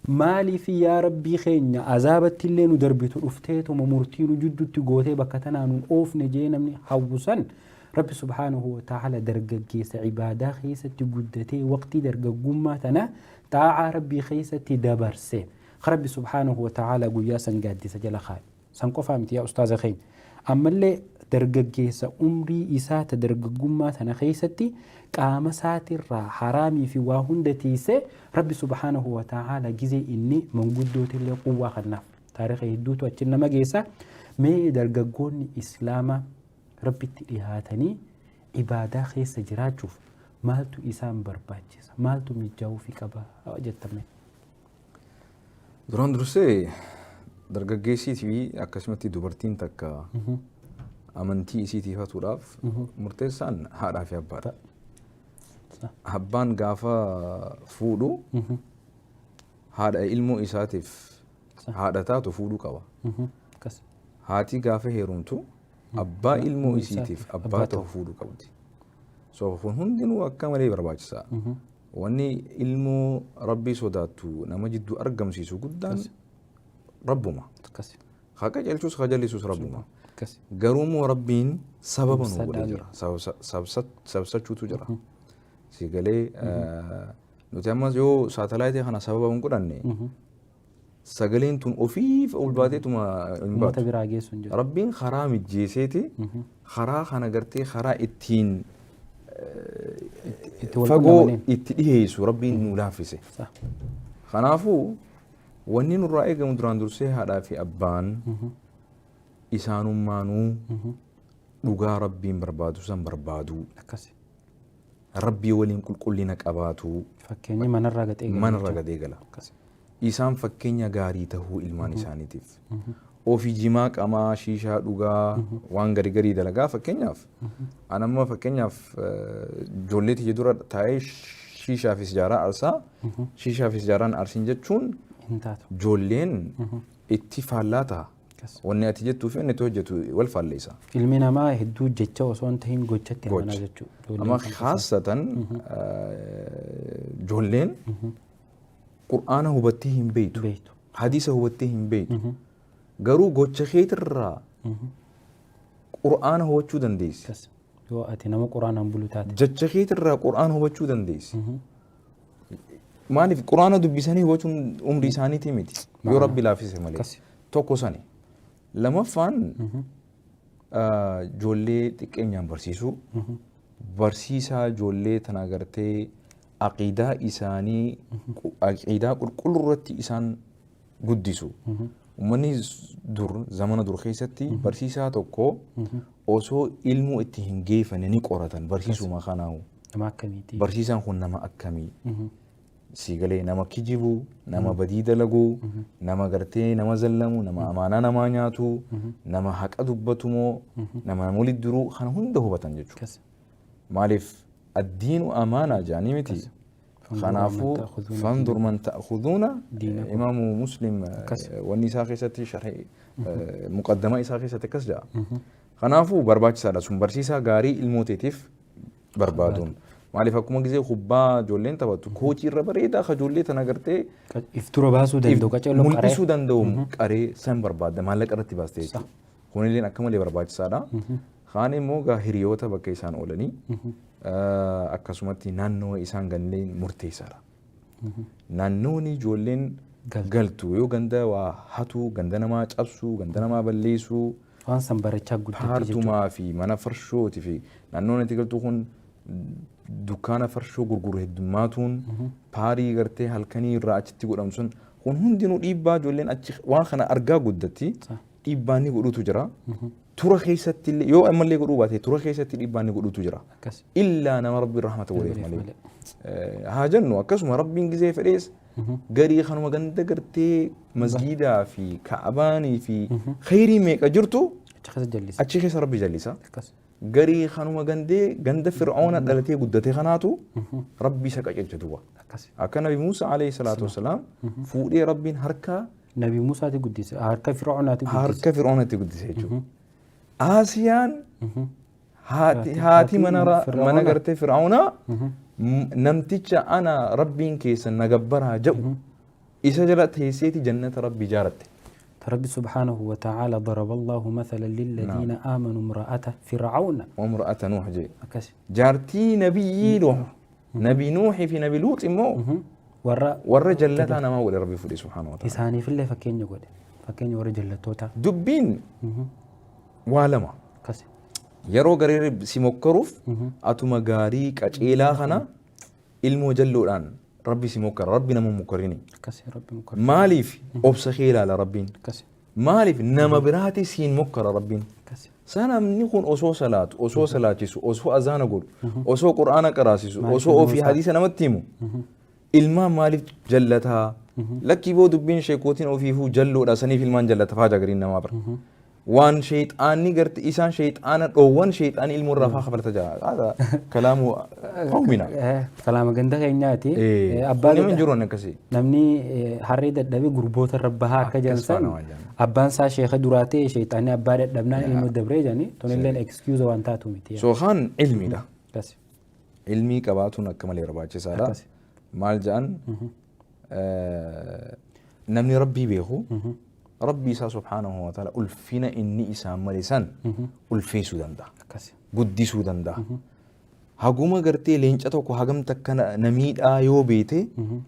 maaliif yaa Rabbii keenya azaabatti illee nu darbitu dhufteetuma murtii nu jidduutti gootee bakka tanaa nu oofne jee namni hawwu san, Rabbi subhaanahu wa ta'ala dargaggeessa ibaadaa keessatti guddatee waqtii dargaggummaa tana xaa'aa Rabbii keessatti dabarse Rabbi subhaanahu wa ta'ala guyyaa san gaaddisa jala kaayu. San qofaa miti yaa ustaaza keenya. Ammallee dargaggeessa umrii isaa ta dargaggummaa tana keessatti qaama isaatirraa haraamii fi waa hunda tiisee Rabbi subhaanahu wa ta'ala gizee inni manguddootillee quwwaa kennaaf. Taarika hedduutu achi nama geessa. Mee dargaggoonni Islaamaa Rabbitti dhihaatanii ibaadaa keessa jiraachuuf maaltu isaan barbaachisa? Maaltu mijaa'uufii qaba jettame? Duraan dursee dargaggeessii fi akkasumatti dubartiin takka amantii isii tiifatuudhaaf murteessaan haadhaa fi abbaadha. Abbaan gaafa fuudhu haadha ilmoo isaatiif haadha taatu fuudhuu qaba. Haati gaafa heerumtu abbaa ilmoo isiitiif abbaa ta'u fuudhuu qabdi. So kun hundinuu akka malee barbaachisaa. Wanni ilmoo Rabbii sodaattu nama jidduu argamsiisu guddaan Rabbuma. Haa qajeelchus haa jallisus Rabbuma. Garuu immoo Rabbiin sababa nu godhee jira. Sabsachuutu jira. Si galee nuti ammas yoo saatalaayitii kana sababa hin godhanne sagaleen tun ofiif ol baateetuma hin Uummata baatu. biraa geessu hin jiru. Rabbiin karaa mijjeeseeti karaa kana gartee karaa ittiin Itti wal fagoo qunnamaniin. itti dhiheessu Rabbiin nu laaffise. Kanaafuu wanni nurraa eegamu duraan dursee haadhaa fi abbaan isaanummaanuu dhugaa Rabbiin barbaadu san barbaaduu. Rabbii waliin qulqullina qabaatuu. Fakkeenyi manarraa gadee gala. Manarraa gadee gala. Isaan fakkeenya gaarii tahuu ilmaan isaaniitiif. Ofii jimaa qamaa, shiishaa dhugaa, waan gari garii dalagaa fakkeenyaaf. An amma fakkeenyaaf ijoollee tiyya dura taa'ee shiishaa fi sijaaraa aarsaa, shiishaa fi sijaaraan aarsin jechuun Hin taatu. ijoolleen itti faallaa ta'a. Wanni ati jettuu fi wanni ati hojjetu wal faalleessa. Ilmi namaa hedduu jecha osoo hin tahin gochatti amanaa jechuudha. Amma khaasatan ijoolleen Qur'aana hubattee hin beektu. Hadiisa hubattee hin beektu. Garuu gocha keetirraa Qur'aana hubachuu dandeessi. Yoo ati nama Qur'aanaan bulu taate. Jecha keetirraa Qur'aana hubachuu dandeessi. Maaliif Qur'aana dubbisanii hubachuun umrii isaaniitii miti. Yoo Rabbi laaffise malee. Tokko sani. Lamaffaan ijoollee xiqqeenyaan barsiisuu. Barsiisaa ijoollee tana gartee aqiidaa isaanii aqiidaa qulqulluu irratti isaan guddisu. Uummanni dur zamana dur keessatti barsiisaa tokko osoo ilmoo itti hin geeffanne ni qoratan barsiisuma kanaahu. Nama akkamiiti? Barsiisaan kun nama akkamii? Sii galee nama kijibuu, nama badii dalaguu, nama gartee nama zallamu, nama amaanaa namaa nyaatu, nama haqa dubbatu moo nama nama walitti duruu kana hunda hubatan jechuudha. Maaliif addiinu amaanaa jaanii miti. Kanaafuu fandur man ta'khuduuna Diinakum. Imaamu Muslim Akkas. Wanni isaa keessatti sharhii muqaddama isaa keessatti akkas jedha. Kanaafuu barbaachisaadha sun barsiisaa gaarii ilmooteetiif barbaaduun. Maaliif akkuma gisee kubbaa ijoolleen taphattu koochii irra bareedaa ka ijoollee tana gartee If dura baasuu danda'u qaceelloo qaree. Mul'isuu danda'u qaree san barbaadda maallaqa irratti baastee jechuudha. Kunilleen akka malee barbaachisaadha. Kaan immoo gaa hiriyoota bakka isaan oolanii akkasumatti naannoo isaan galeen murteessaadha. Naannoon ijoolleen galtu yoo ganda waa hatuu, ganda namaa cabsuu, ganda namaa balleessuu, Waan san barachaa guddatti jechuudha. Paartumaa fi mana farshooti fi naannoon itti galtu kun dukkaana farshoo gurguru heddummaatuun paarii gartee halkanii irraa achitti godhamu sun kun hundinuu dhiibbaa ijoolleen achi waan kana argaa guddatti dhiibbaa inni godhutu jira. Tura keessatti illee yoo ammallee godhuu baate tura keessatti dhiibbaa inni godhutu jira. Illaa nama Rabbiin rahmata godheef malee. Haa jennu akkasuma Rabbiin gizee fedhees garii kanuma ganda gartee masgiidaa fi ka'abaanii fi khayrii meeqa jirtu Achi keessa jallisa. Achi keessa Rabbi jallisa. Akkas. Garii kanuma gandee ganda Fir'auna dhalatee guddate kanaatu Rabbi isa qajeelcha duuba. Akkas. Akka Nabi Muusaa alayhi salaatu wassalaam fuudhee Rabbiin harka Nabi Muusaati guddise. Harka Fir'aunaati guddise. Harka Fir'aunatti guddise jechuudha. Aasiyaan haati mana gartee Fir'aunaa namticha ana Rabbiin keessan na gabbaraa jedhu isa jala teesseeti jannata Rabbii ijaaratte. Rabbi subhaanahu wa ta'aala daraba Allahu mathalan lilladiina aamanu imra'ata fir'auna. Wamra'ata Nuuh jee. Akkasi. Jaartii nabiyyii Nuuh, nabi Nuuhii fi nabi Luux immoo Warra warra jallataa namaa godhe Rabbi fudhe subhaanahu wa ta'aala. Isaaniifillee fakkeenya godhe. Fakkeenya warra jallattootaa. Dubbiin waa lama. Akkasi. Yeroo garee si mokkaruuf atuma gaarii qaceelaa kana ilmoo jalloodhaan Rabbi si mokkara. Rabbi nama hin mokkarini. Akkasi Rabbi mokkara. Maaliif obsa kee ilaala Rabbiin. Akkasi. Maaliif nama biraati siin mokkara Rabbiin. Akkasi. Sa namni kun osoo salaatu, osoo salaachisu, osoo azaana godhu, osoo qur'aana qaraasisu, Maaliif osoo ofii ilmoo isaa- hadiisa namatti himu ilmaan maaliif jallataa? Lakkii boo dubbiin sheekootiin ofiifuu jalloodha saniif ilmaan jallata faa jagariin namaa bara. Waan sheexaanni garte isaan sheexaana dhoowwan sheexaanni ilmoo irraa faa kafalta jaa. Haadha kalaamu qawmina. Kalaama ganda keenyaati. Abbaa Kun hin jiru inni akkasii. Namni harree dadhabe gurboota irra bahaa akka jedhan Akkas san faana waan jedhan. Abbaan isaa sheeka duraa ta'e sheexaanni abbaa dadhabnaan ilmoo dabree jedhani tunilleen excuse waan taatu miti. So kaan ilmiidha. Akkasi. Ilmii qabaatuun akka malee barbaachisaadha. Akkasi. Maal jedhan namni Rabbii beeku Rabbii isaa subhaanahu wa ta'ala ulfina inni isaan male san ulfeessuu danda'a. Akkasi. Guddisuu danda'a. Haguma gartee leenca tokko hagam takka na miidhaa yoo beete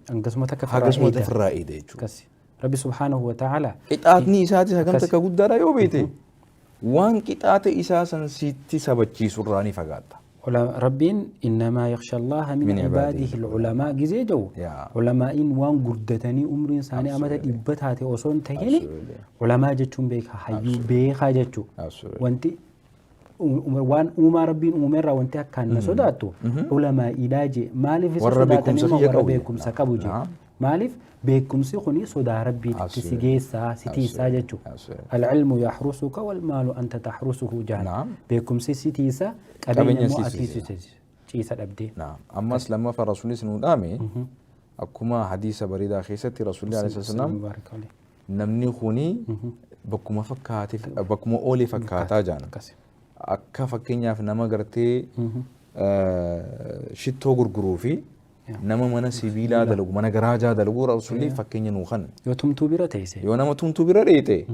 Hangasuma takka firraa hagasuma eeyda. firraa eeyda jechuudha. Akkasi. Rabbi subhaanahu wa ta'ala. Qixaatni isaatis hagam Akkasi. takka guddaadha yoo beete waan qixaata isaa san sitti sabachiisu irraa ni fagaatta. Rabbiin innamaa yakhsha Allaha min Min ibaadihi ibaadihi al-ulamaa gizee jedhu Yaa. ulamaa'iin waan guddatanii umriin isaanii amata 100 taate osoo hin tahini ulamaa jechuun beekaa hayyuu beekaa jechuu. Wanti waan uumaa Rabbiin uumeerraa wanti akkaan na sodaattu ulamaa'iidhaa jee. Maaliif isa Warra sodaatan beekumsa immoo kiyya warra qabu jee. beekumsa qabu jee. Naam. Maaliif beekumsi kuni sodaa Rabbiitti si geessaa si tiisaa jechuu. Al-ilmu yahrusuka wal maalu anta tahrusuhu jaan. Naam. Beekumsi si tiisa qabeenya Qabeenya immoo si ati tiisa. ciisa dhabdee. Naam. Ammas lammaffaa Rasuulis nu dhaame akkuma hadiisa bareedaa keessatti Rasuulli alayhi salaam Mubarak alayhi. namni kuni bakkuma fakkaate bakkuma oolee fakkaataa jaan. Akkasi. Akka fakkeenyaaf nama gartee shittoo gurguruu fi nama mana sibiilaa dalagu mana garaajaa dalagu Rasuulli fakkeenya nuu kan. Yoo tumtuu bira teesse. Yoo nama tumtuu bira dheete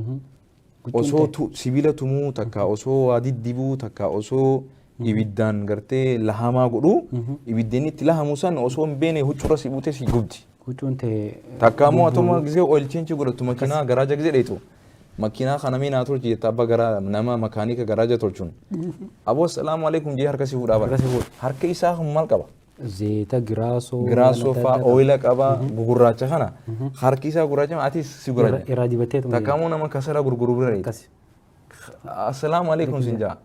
Huccuun osoo ta'e. sibiila tumuu takka osoo waa diddibuu takka osoo ibiddaan gartee lahamaa godhuu ibiddi inni itti lahamu san osoo hin beene huccurra si buutee si gubdi. Huccuun ta'e. Takka ammoo atuma gisee oil change godhattu makiinaa garaaja gisee dheetu. Makiinaa kana mee naa tolchi jetta abba gara nama makaanika garaaja tolchuun. Aboo assalaamu alaikum jee harka si fuudhaa bara. Harka si fuudha. Harka isaa kun maal qaba? Zeeta giraasoo. Giraasoo waan adda faa addaa qaba. ooyila qaba gugurraacha kana. Harki isaa gurraacha atis si gurraacha. Irraa dibateetuma Takka ammoo nama kasala gurguru bira dheeta. Akkasi. Assalaamu alaikum sin jaa.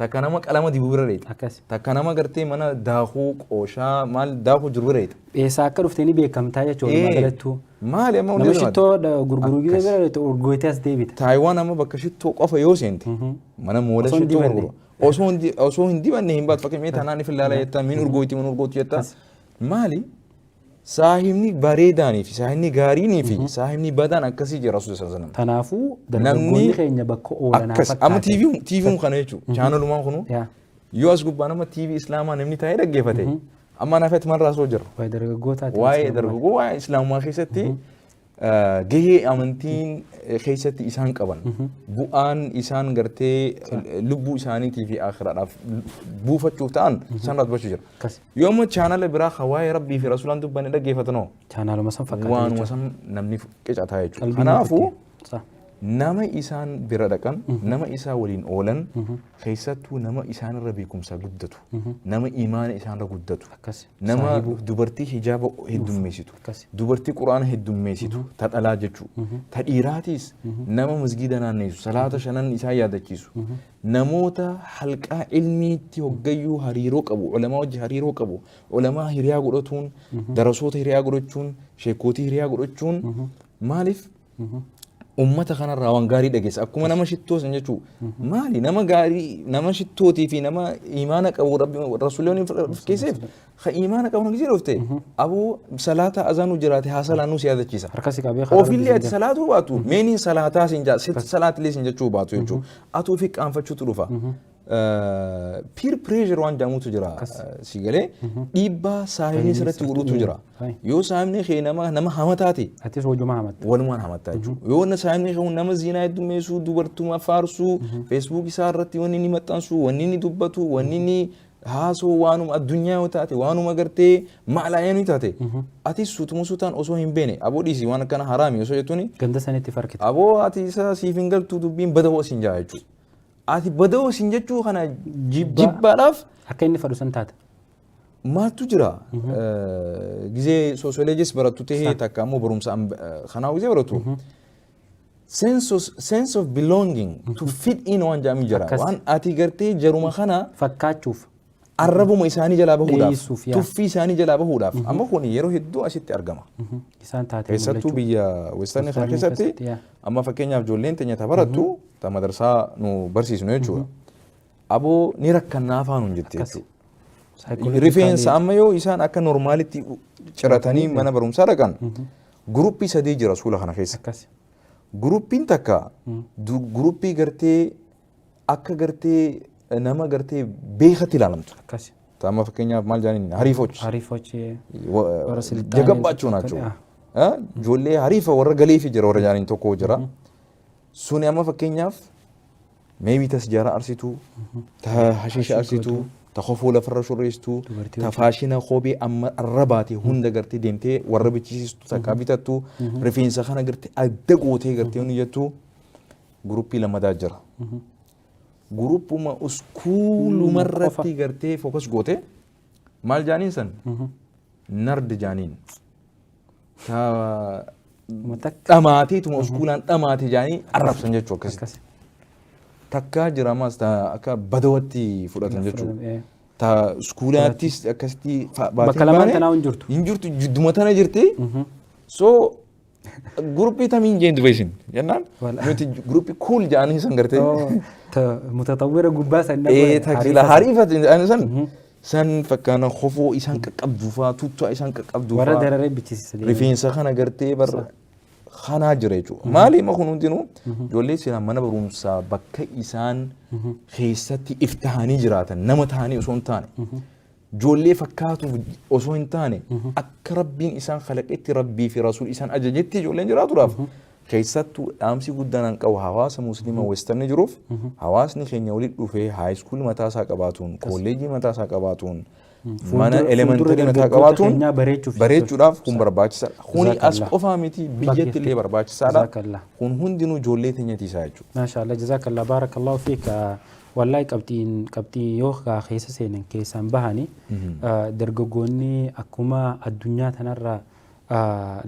Takka nama qalama dibu bira dheeta. Akkasi. Takka nama gartee mana daakuu qooshaa maal daakuu jiru bira dheeta. Eessaa akka dhufte ni beekamtaa jechuudha walumaa galattuu. Maali amma Nama hundi shittoo gurguruu gizee Akkas. bira dheetu urgootee as deebita. Taayiwaan amma bakka shittoo qofa yoo seente mana moola Osoo hin shittoo dibanne. gurguru. Osoo hin dibanne hin baatu fakkeenya mee tanaan if ilaala jettaa min urgooti min urgooti jettaa. Maali? Saahibni bareedaanii fi saahibni gaariinii fi saahibni badaan akkasii jira Rasuulli sallallahu alaihi wasallam. Kanaafuu dargaggoonni keenya bakka oolanaa Akkas amma fakkaate. TV TV kana jechuudha. Chaanalumaan kunu Yaa. yoo as gubbaa nama TV Islaamaa namni taa'ee dhaggeeffate amma naaf maal raasoo jira. Waa'ee dargaggootaati. Waa'ee dargaggoo, waa'ee Islaamummaa keessatti gahee amantiin keessatti isaan qaban, bu'aan isaan gartee lubbuu isaaniitii fi akhiraadhaaf buufachuuf ta'an isaan irraa dubbachuu jira. Akkas. Yoo amma chaanala biraa kan waa'ee Rabbii fi Rasuulaan dubbanne dhaggeeffatanoo Chaanaaluma san fakkaata waanuma jechuudha. san namni qicataa jechuudha. Qalbii Kanaafuu naaf itti. Nama isaan bira dhaqan, nama isaa waliin oolan, keessattuu nama isaanirra beekumsa guddatu, nama imaana isaanirra guddatu, nama Saahibuu. Dubartii hijaaba heddummeessitu, Akkas. Dubartii Quraana heddummeessitu, ta dhalaa jechuu, ta dhiiraatiis nama masgiida naanneessu, salaata shanan isaan yaadachiisu, namoota halqaa ilmiitti hoggayyuu hariiroo qabu, ulamaa wajji hariiroo qabu, ulamaa hiriyaa godhatuun, darasoota hiriyaa godhachuun, sheekootii hiriyaa godhachuun, maaliif ummata kanarraa waan gaarii dhageessa. Akkuma nama shittoo san jechuu, maali, nama gaarii, nama shittootii fi nama imaana qabu Rabbi Rasuulli keesseef ka imaana qabu gisee dhufte, aboo salaata azaanuu jiraate haa salaannuu si yaadachiisa. Harka si qabee karaa Ofillee Rabbii ati si salaatuu baatu meeniin salaataa sin jaa salaatilee sin jechuu baatu jechuu, atuu fi qaanfachuutu dhufa. Peer pressure waan jedhamutu jira, si galee, dhiibbaa saahibni sirratti godhutu jira. Yoo saahibni kee nama hamataa ta'e, Atis hojuma hamatta. Walumaan hamattaa jechuudha. Yoo na saahibni kee nama ziinaa heddummeessuu, dubartuma faarsuu, Facebook isaa irratti wanni inni maxxansu, wanni inni dubbatu, wanni inni haasoo waanuma addunyaa yoo taate, waanuma gartee maalaa yoo taate, atis suutuma suutaan osoo hin beene, aboo dhiisii, waan akkana haraami osoo jettuuni, Ganda sanitti farkita. Aboo ati isa siif hin galtu, dubbiin badawoo siin jaa jechuudha. Ati badawoo siin jechuu kana jibbaadhaaf Akka inni fadhu san taata. Maaltu jira, gizee sociologist barattu tahee takka ammoo barumsa kanaa gizee barattu, sense of belonging, to fit in waan jedhamu jira. Waan ati gartee jaruma kana Fakkaachuuf. Arrabuma isaanii jalaa bahuudhaaf, Dheeysuuf, yaa. Tuffii isaanii jalaa bahuudhaaf, amma kun yeroo hedduu asitti argama. Isaan taatee Keessattuu mul'achuu. Biyya western kana Western keessatti keessatti, yaa. Amma fakkeenyaaf ijoolleen teenya ta barattu, ta madarsaa nu barsiisnu jechuudha. Aboo ni rakkannaa afaan hin jette jechuudha. Psychologically Rifeensa amma yoo isaan akka normaalitti ciratanii mana barumsaa dhaqan, guruppii sadii jira suula kana keessa. Guruppiin takka guruppii gartee akka gartee nama gartee beekatti ilaalamtu. Amma fakkeenyaaf maal jedhaniin, hariifoች. Hariifochi warra silxaanee የገባቸው ናቸው። Ijoollee hariifa warra galeefi jira warra jaaniin tokko jira. Suni amma fakkeenyaaf maybe ta sijaara arsitu, ta hashiisha arsitu, ta kofoo lafarra shorreessitu, Dubartii ta faashina kophee amma arra baate hunda gartee deemtee warra bichisiistu takkaa bitattu, rifeensa kana gartee adda gootee gartee wanni jettu, guruppii lamadaa jira. Guruppuma uskuulumarratti gartee focus goote, maal jaaniin san, nerd jaaniin. Ta Takka. Dhamaateetuma uskuulaan dhamaate jaanii arrabsan jechuu akkasitti. Takkaa jira ammas ta akka badawatti fudhatan jechuudha. Ta uskuulaattis akkasitti baatee Bakka lamaan baane tanaa hin jirtu. Hin jirtu, jidduma tana jirti. So guruppii tamiin jeen duba isin jennaan nuti guruppii cool jedhanii san gartee. Mutatawwira gubbaa san. Ee, taksila hariifa jedhanii san san fakkaana, kofoo isaan qaqqabdu faa, tuttu'a isaan qaqqabdu Warra faa. dararee bichisiisa. Rifeensa kana gartee bar kanaa jira jechuudha. Maali ima kun hundinuu ijoollee silaa mana barumsaa bakka isaan keessatti iftahanii jiraatan, nama ta'anii osoo hin taane, ijoollee fakkaatuuf osoo hin taane, akka Rabbiin isaan kalaqetti, Rabbii fi Rasuul isaan ajajetti ijoolleen jiraatuudhaaf, keessattuu dhaamsi guddaan an qabu hawaasa Musliima western jiruuf, hawaasni keenya walitti dhufee high school mataa isaa qabaatuun, kolleejii mataa isaa qabaatuun, mana elementary mataa dargaggoota qabaatuun keenyaa bareechuuf bareechuudhaaf kun barbaachisaadha. Kuni as Jazakallah. qofaa miti, biyyatti illee barbaachisaadha. Jazakallah. Kun hundinuu ijoollee teenyatiisaa jechuudha. Maasha Allah, jazakallah, barakallahu fiik. Wallahi qabxiin qabxii yoo kaa keessa seenan keessaan bahani, dargaggoonni akkuma addunyaa tanarra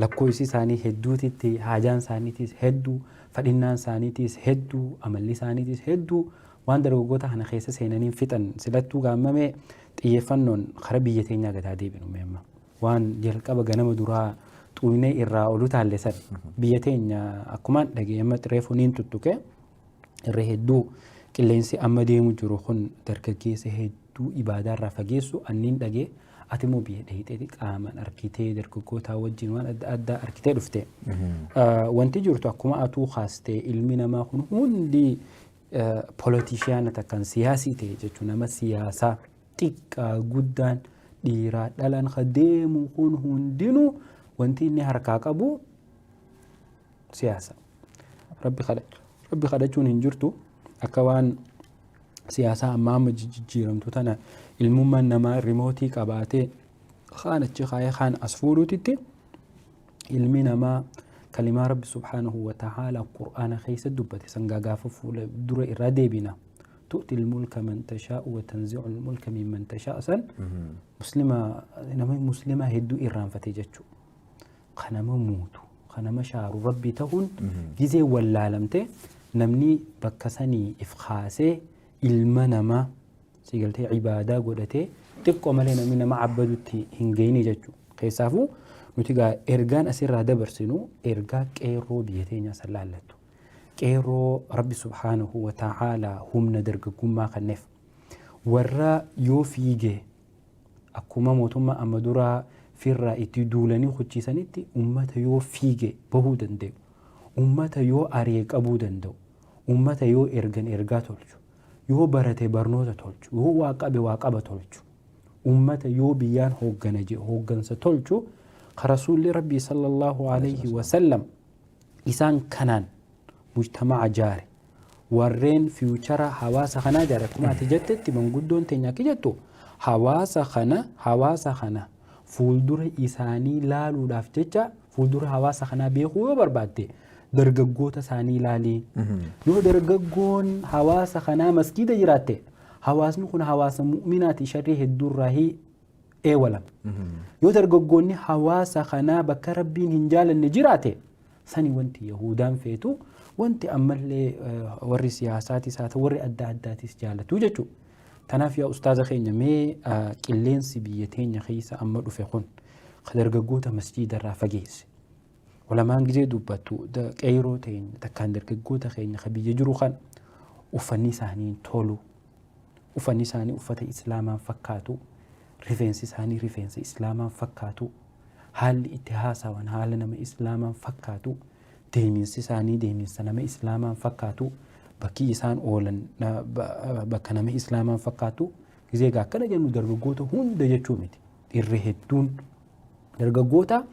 lakkoofsi isaanii hedduutitti, haajaan isaaniitis hedduu, fadhinnaan isaaniitis hedduu, amalli isaaniitis hedduu, waan dargaggoota kana keessa seenaniin fixan. Silattuu gaammame xiyyeeffannoon kara biyya teenyaa gadaa deebinu amma waan jalqaba ganama duraa xuynee irraa olu taalle san, biyya teenya akkumaan dhageema reefu niin tuttuqe, irra hedduu qilleensi amma deemu jiru kun dargaggeessa hedduu ibaadaarraa fageessu anniin dhagee. Ati immoo biyya dheeyxeeti qaamaan arkitee dargaggootaa wajjin waan adda addaa arkitee dhufte. Wanti jirtu akkuma atuu kaastee, ilmi namaa kun hundi politician takkan siyaasii ta'e jechuun, nama siyaasaa xiqqaa guddaan, dhiiraa dhalaan ka deemu kun hundinuu wanti inni harkaa qabu siyaasa. Rabbi kadhachuun hin jirtu. Akka waan siyaasaa ammaa amma jijjiiramtu tana, ilmummaan namaa remote qabaatee kaan achi kaayee kaan as fuudhuutitti, ilmi namaa kalimaa Rabbi subhaanahu wa ta'aala Qur'aana keessa dubbate sangaa gaafa fuula dura irraa deebina. تؤتي الملك من تشاء وتنزع الملك ممن تشاء. San muslima, nama muslima hedduu irraanfate jechuu. Kanama muutu, kanama shaaru Rabbi ta'uun gizee wallaalamte, namni bakka sanii if kaasee ilma namaa sigaltee ibaadaa godhatee xiqqoo malee namni nama abbadutti hin geenye jechuudha. Keessaafuu nuti gaa ergaan asirraa dabarsinu ergaa qeerroo biyya teenyaa san laallattu. Qeerroo Rabbi subhaanahu wa ta'aalaa humna dargaggummaa kanneef, warra yoo fiigee akkuma mootummaa amma duraa firraa itti duulanii hucciisanitti, ummata yoo fiige bahuu danda'u, ummata yoo aree qabuu danda'u, ummata yoo ergan ergaa tolchu, yoo barate barnoota tolchu, yoo waa qabe waa qaba tolchu, ummata yoo biyyaan hooggana je hooggansa tolchu, ka Rasuulli Rabbii sallallahu alayhi wasallam isaan kanaan mujtamaca jaare, warreen future hawaasa kanaa jaare. Akkuma ati jettetti, manguddoon teenya akka jettu, hawaasa kana fuuldura isaanii laaluudhaaf jecha, fuuldura hawaasa kanaa beekuu yoo barbaadde, dargaggoota isaanii ilaalii. Yoo dargaggoon hawaasa kanaa maskiida jiraatte, hawaasni kun hawaasa mu'minaati, sharrii hedduurraa eewalama. Yoo dargaggoonni hawaasa kanaa bakka Rabbiin hin jaalanne jiraate, sani wanti Yahudaan feetu, wanti ammallee warri siyaasaatis haa ta'u warri adda addaatis jaalatu jechuudha. Tanaaf yaa ustaaza keenya, mee qilleensi biyya teenya keessa amma dhufe kun dargaggoota masjiidarraa fageesse. Ulamaan gizee dubbattu, qeeroo teenya takkaan dargaggoota keenya ka biyya jiru kan uffanni isaanii tolu, uffanni isaanii uffata Islaamaan fakkaatu, rifeensi isaanii rifeensa Islaamaan fakkaatu, haalli itti haasawan haala nama Islaamaan fakkaatu, deeminsi isaanii deeminsa nama Islaamaan fakkaatu, bakki isaan oolan bakka nama Islaamaan fakkaatu. Gizee egaa akkana jennu dargaggoota hunda jechuu miti. Irri hedduun dargaggoota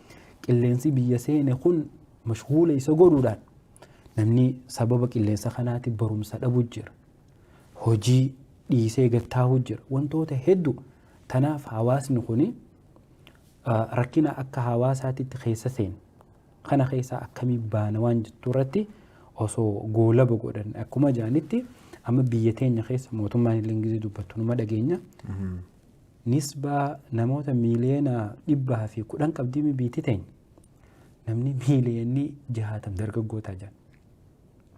qilleensi biyya seene kun mashguula isa godhuudhaan, namni sababa qilleensa kanaatti barumsa dhabu jira. Hojii dhiisee gattaa'u jira. Wantoota hedduu. Tanaaf hawaasni kuni rakkina akka hawaasaatitti keessa seene kana keessaa akkamii baana waan jettu irratti osoo goolaba godhan. Akkuma jaanitti, amma biyya teenya keessa mootummaan illee gizee dubbattu numa dhageenya. Nisbaa namoota 110 miiliyoona qabdii biitti teenya. Namni 60 miiliyoona dargaggootaa jiran.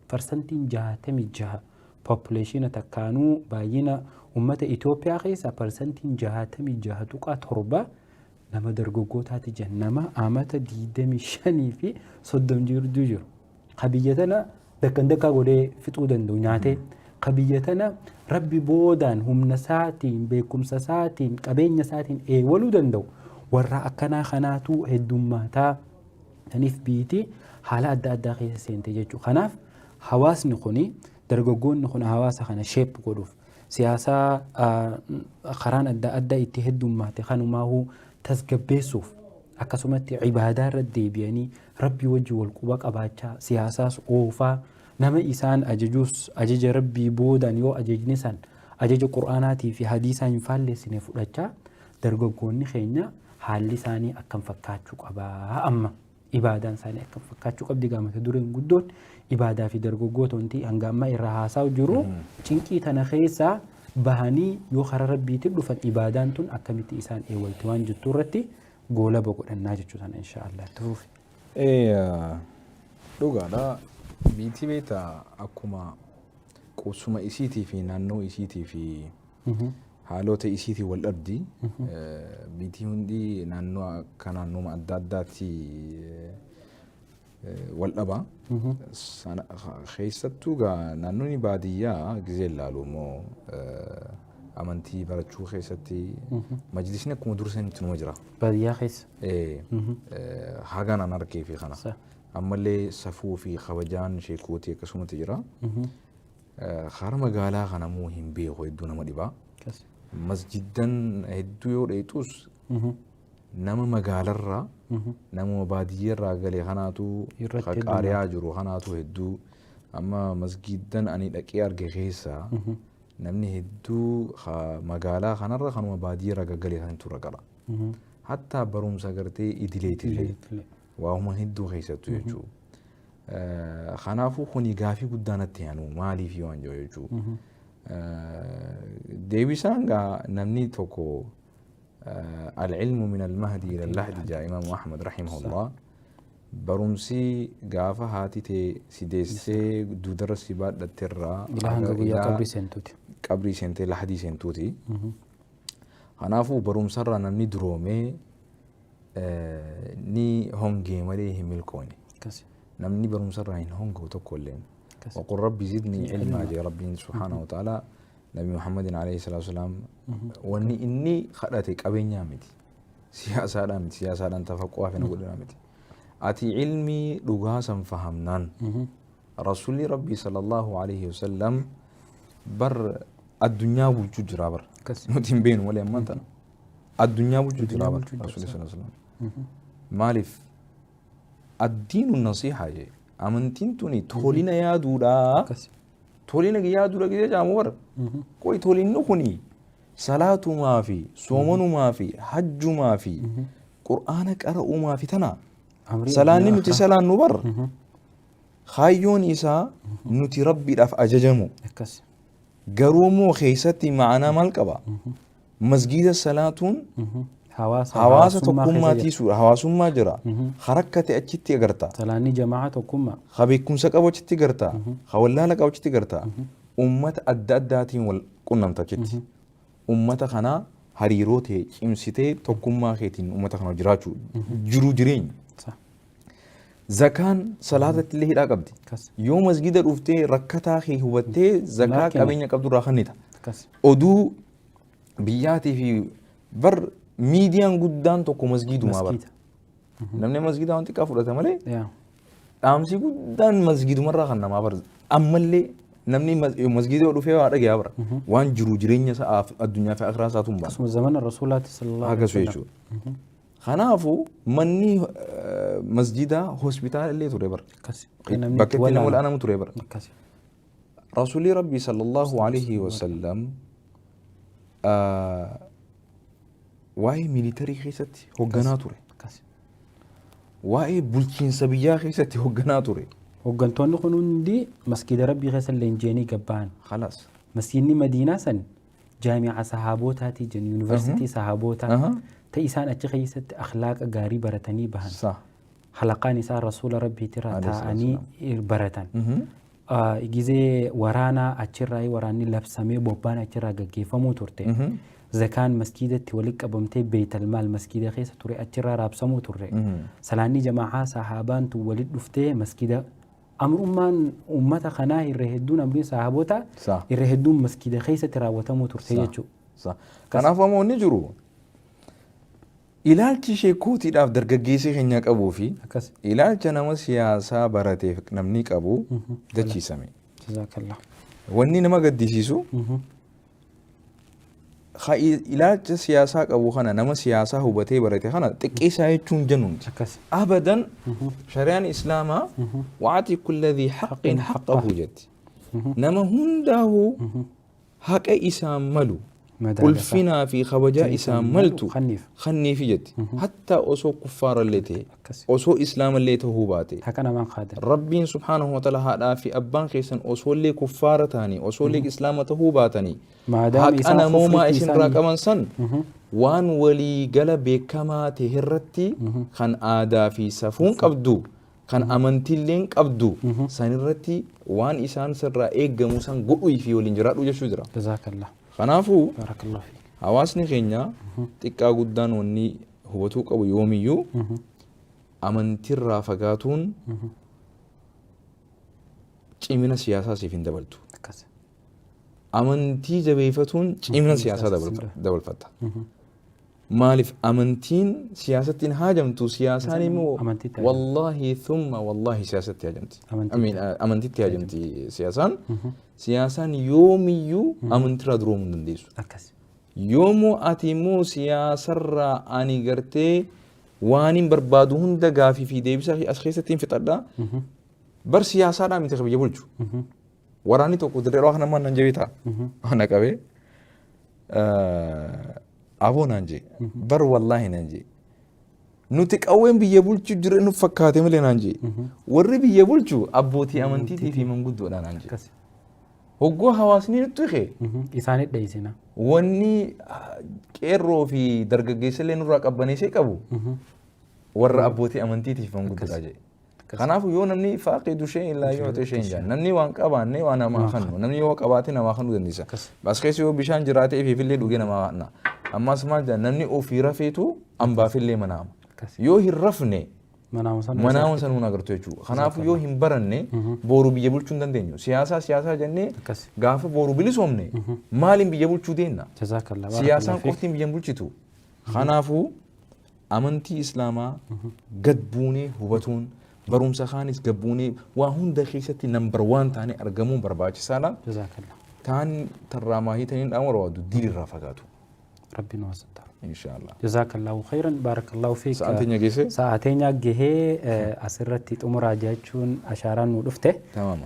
66% population takkaanuu baay'ina uummata Itoophiyaa keessaa 66.7% nama dargaggootaati jiran, nama amata 25 fi 30 jiru jiru. Ka biyya tana dakkan dakkaa godhee fixuu danda'u nyaatee. Ka biyya tana Rabbi boodaan humna isaatiin, beekumsa isaatiin, qabeenya isaatiin eewaluu danda'u. Warra akkanaa kanaatu heddummaataa. Saniif biitii haala adda addaa keessa seente jechuudha. Kanaaf hawaasni kuni, dargaggoonni kun hawaasa kana shape godhuuf, siyaasaa karaan adda addaa itti heddummaate kanumaahuu tasgabbeessuuf, akkasumatti ibaadaa irra deebi'anii Rabbii wajji wal quba qabaachaa siyaasaas oofaa, nama isaan ajajuus ajaja Rabbii boodaan yoo ajajni san ajaja Qur'aanaatii fi hadiisaa hin faalleessine fudhachaa, dargaggoonni keenya haalli isaanii akkam fakkaachuu qabaa, amma ibaadaan isaanii akkam fakkaachuu qabdi? Gaamata dureen guddoon ibaadaa fi dargaggoota wanti hanga ammaa irraa haasaa jiru, cinqii tana keessaa bahanii yoo karaa Rabbiitti dhufan ibaadaan tun akkamitti isaan eewwalte waan jettu irratti goolaba godhannaa jechuu sana, insha Allah itti fufi. Dhugaadha. Biitii beektaa, akkuma qubsuma isiitii fi naannoo isiitii fi haalota isiitii wal dhabdi. Biitii hundi naannoo akka naannooma adda addaatti wal dhaba. Keessattuu gaa naannoonni baadiyyaa gizee ilaalu immoo Amantii barachuu keessatti majlisni akkuma dur sanitti numa jira. Baadiyyaa keessa. Hagaan an arkee fi kana. Ammallee safuu fi kabajaan sheekootii akkasumatti jira. Hara magaalaa kana immoo hin beeku, hedduu nama dhibaa. Masjiddan hedduu yoo dheexus nama magaalarraa, nama baadiyyeerraa gale kanaatu qaariyaa jiru kanaatu hedduu. Amma masjiddan ani dhaqee arge keessaa namni hedduu magaalaa kanarra kanuma baadiyyeerraa gaggale kanatu irra qara. Hattaa barumsa gartee idileetillee waa'uma hedduu keessattuu jechuudha. Kanaafuu kuni gaafii guddaa natti aanu, maaliif waan jiru jechuudha. Deebisaan gaa namni tokko العلم من المهد إلى اللحد jaa Imaamu Ahmad رحمه الله. Barumsi gaafa haati tee si deessee duudarra si baadhatterraa Ilaa hanga guyyaa qabrii seentuuti. Qabrii seentee lahadii seentuuti. Kanaafuu barumsarraa namni duroomee ni hongee malee hin milkoone. Namni barumsarraa hin hongawu tokko illeen. وقل رب زدني علما jee Rabbiin سبحانه وتعالى Nabi Muhammadin عليه الصلاة والسلام wanni inni kadhate qabeenyaa miti. Siyaasaadhaan miti, siyaasaadhaan tafaqqoo fi na godhina miti. Ati ilmii dhugaa san fahamnaan Rasuulli Rabbii صلى الله عليه وسلم bar addunyaa bulchuu jira bar. Nuti hin beeknu malee ammaan tana. Addunyaa bulchuu jira bar Rasuulli صلى الله عليه وسلم. Maaliif? الدين النصيحة jee. Amantiin tuni tolina yaaduudha. Tolina yaaduudha gisee jaamu bara. Qoy, tolinni kuni salaatumaa fi soomanumaa fi hajjumaa fi qur'aana qara'umaa fi tana. Salaanni nuti salaannu bar. Kaayyoon isaa nuti Rabbiidhaaf ajajamu. Garuu immoo keessatti ma'anaa maal qaba? Masgiida salaatuun hawaasa tokkummaa tiisuudha. Hawaasummaa jira. Harakkate achitti agarta. Salaanni jamaa tokkummaa. Ha beekumsa qabu achitti agarta. Ha wallaala qabu achitti agarta. Ummata adda addaatiin wal qunnamta achitti. Ummata kanaa hariiroo ta'e cimsitee tokkummaa keetiin ummata kana jiraachuu jiruu jireenya. Zakaan salaatatti illee hidhaa qabdi. Yoo masgida dhuftee rakkataa kee hubattee zakaa qabeenya qabdu irraa kennita. Oduu biyyaatii fi bar miidiyaan guddaan tokko masgiidumaa bara. Namni masgiida waan xiqqaa fudhata malee dhaamsi guddaan masgiidumarraa kan namaa bara. Ammallee namni masgiida yoo dhufee waa dhagayaa bara. Waan jiru jireenya isaa addunyaa fi akhiraa isaatu hin baana. Akkasuma zamana Rasuulaatti صلى الله عليه Akkasuma jechuudha. Kanaafuu manni masjidaa hospitaala illee ture bara. Bakka itti nama wal'aanamu ture bara. Rasuulli Rabbii صلى الله عليه وسلم waa'ee militarii keessatti hoogganaa ture. Waa'ee bulchiinsa biyyaa keessatti hoogganaa ture. Hooggantoonni kun hundi masgiida Rabbii keessa leenji'anii gabba'an. خلاص. Masgiidni Madiinaa san jaami'a sahaabotaatii jennu, yuunivarsiitii sahaabootaa ta isaan achi keessatti akhlaaqa gaarii baratanii bahan. Halaqaan isaa Rasuula Rabbiitirraa taa'anii baratan. Gizee waraanaa achirraa waraanni labsamee bobbaan achirraa gaggeeffamuu turte. Zakaan masgiidatti walitti qabamtee beeytal maal masgiida keessa ture achirraa raabsamuu turre. Salaanni jamaa'aa sahaabaan tun walitti dhuftee masgiida amrummaan uummata kanaa irra hedduun amriin sahaabota irra hedduun masgiida keessatti raawwatamuu turte jechuudha. Kanaafuu amma wanni jiru ilaalchi sheekootiidhaaf dargaggeessi keenya qabuu fi ilaalcha nama siyaasaa barateef namni qabu dachiisame. Wanni nama gaddisiisu ilaalcha siyaasaa qabu kana nama siyaasaa hubatee barate kana xiqqeessaa jechuun jennu nuti. Abadan, shari'aan islaamaa وأعط كل ذي حق حقه jetti. Nama hundaa'uu haqa isaan malu, ulfinaa fi kabajaa isaan maltu kanniifi jetti. Hatta osoo kuffaarallee ta'e, osoo islaamallee ta'uu baate. Rabbiin سبحانه وتعالى haadhaa fi abbaan keessan osooillee kuffaara ta'anii, osooillee islaama ta'uu baatanii, haqa namoomaa isinirraa qaban san waan waliigala beekamaa ta'e irratti kan aadaa fi safuun qabdu, kan amantiilleen qabdu sanirratti waan isaan sirraa eeggamu san godhuu fi waliin jiraadhu jechuu jira. Kanaafuu hawaasni keenya xiqqaa guddaan wanni hubatuu qabu yoomiyyuu amantiirraa fagaatuun cimina siyaasaa siif hin dabaltu. Amantii jabeeffatuun cimina siyaasaa dabalfatta. Maaliif amantiin siyaasatti hin haajamtu, siyaasaan immoo Amantiitti haajamti. Wallaahi thumma wallaahi siyaasatti haajamti. Amantiitti. I mean, amantiitti haajamti siyaasaan. Siyaasaan yoomiyyuu amantiirraa duroomuu hin dandeessu. Akkas. Yoomuu ati immoo siyaasarraa ani gartee waan hin barbaadu hunda gaafii fi deebisaa as keessatti hin fixadha. Bar siyaasaadhaa miti biyya bulchu. Waraanni tokko dirree dhawaa kana naan jabee ta'a. Na qabee aboo naan jee, bar wallaahi naan jee. Nuti qawween biyya bulchu jira nu fakkaate malee naan jee. Warri biyya bulchu abbootii amantiitii fi manguddoodha naan jee. Akkas. Hoggoo hawaasni nutti hiike Isaanit dheessina. Wanni qeerroo fi dargaggeessa illee nurraa qabbaneessee qabu warra abbootii amantiitii fi manguddoodha jee. Kanaafuu yoo namni faaqidu shay'in laa yu'ti shay'in jedhan, namni waan qabaanne waan namaa kennu, namni yoo qabaate namaa kennuu dandeessa. As keessa yoo bishaan jiraate ifiifillee dhugee namaa kenna. Ammas maal jedhan, namni ofii rafeetu ambaafillee manaama. Yoo hin rafne Manaama sana. Manaama sanuun agartu jechuudha. Kanaafuu yoo hin baranne boru biyya bulchuu hin dandeenyu. Siyaasaa siyaasaa jennee gaafa boru bilisoomne maaliin biyya bulchuu deemna? Jazaakallah. Siyaasaan qoftiin biyya hin bulchitu. Kanaafuu amantii Islaamaa gad buunee hubatuun, barumsa kaanis gad buunee waa hunda keessatti number one taanee argamuun barbaachisaadha. Jazaakallah. Taan tarraa maahii taniin dhaamu barbaadu diin irraa fagaatu. Rabbi nu hasattaru. Inshaallah. Jazaakallahu khayran, baarakallahu fiik. Sa'aan teenya geesse? Sa'aa teenya gahee, asirratti xumuraa jechuun ashaaraan nu dhufte. Tamaama.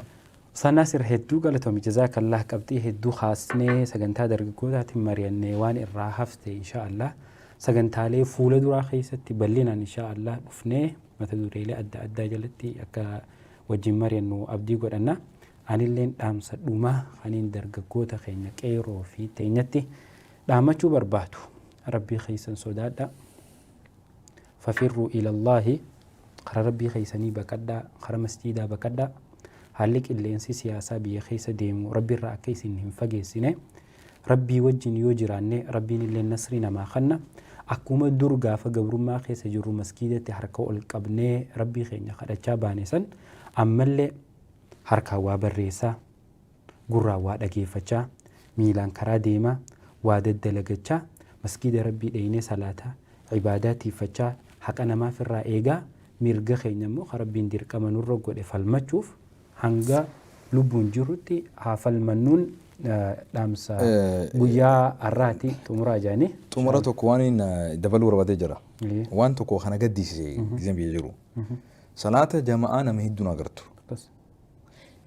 Sanaasir, hedduu galatoomi, jazaakallah. Qabxii hedduu kaasnee sagantaa dargaggootaatiin mari'annee, waan irraa hafte insha Allah sagantaalee fuula duraa keessatti bal'inaan insha Allah dhufnee mata dureelee adda addaa jalatti akka wajjin mari'annu abdii godhanna. Anilleen dhaamsa dhumaa kaniin dargaggoota keenya qeeroo fi teenyatti dhaammachuu barbaadu. Rabbii keessan sodaadha. ففروا إلى الله, kara rabbii keessanii baqadhaa, kara masjiidaa baqadhaa. Haalli qilleensi siyaasaa biyya keessa deemu rabbi irraa akka isin hin fageessine, rabbii wajjin yoo jiraanne rabbiin illee nasrii namaa kanna. Akkuma dur gaafa gabrummaa keessa jirru masgiidatti harka ol qabnee rabbii keenya kadhachaa baane san, ammallee harkaan waa barreessaa, gurraan waa dhageeffachaa, miilaan karaa deemaa waa daddalagachaa, masgiida rabbii dheeynee salaataa, ibaadaa tiiffachaa, haqa namaaf irraa eegaa, mirga keenya immoo kan rabbiin dirqama nurra godhe falmachuuf hanga lubbuun jirrutti haa falmannuun dhaamsa guyyaa har'aati xumuraa jedhanii. Xumura tokko waan inni dabaluu barbaadee jira. Waan tokko kana gaddisiise gizeen biyya jiru. Salaata jama'aa nama hedduun agartu.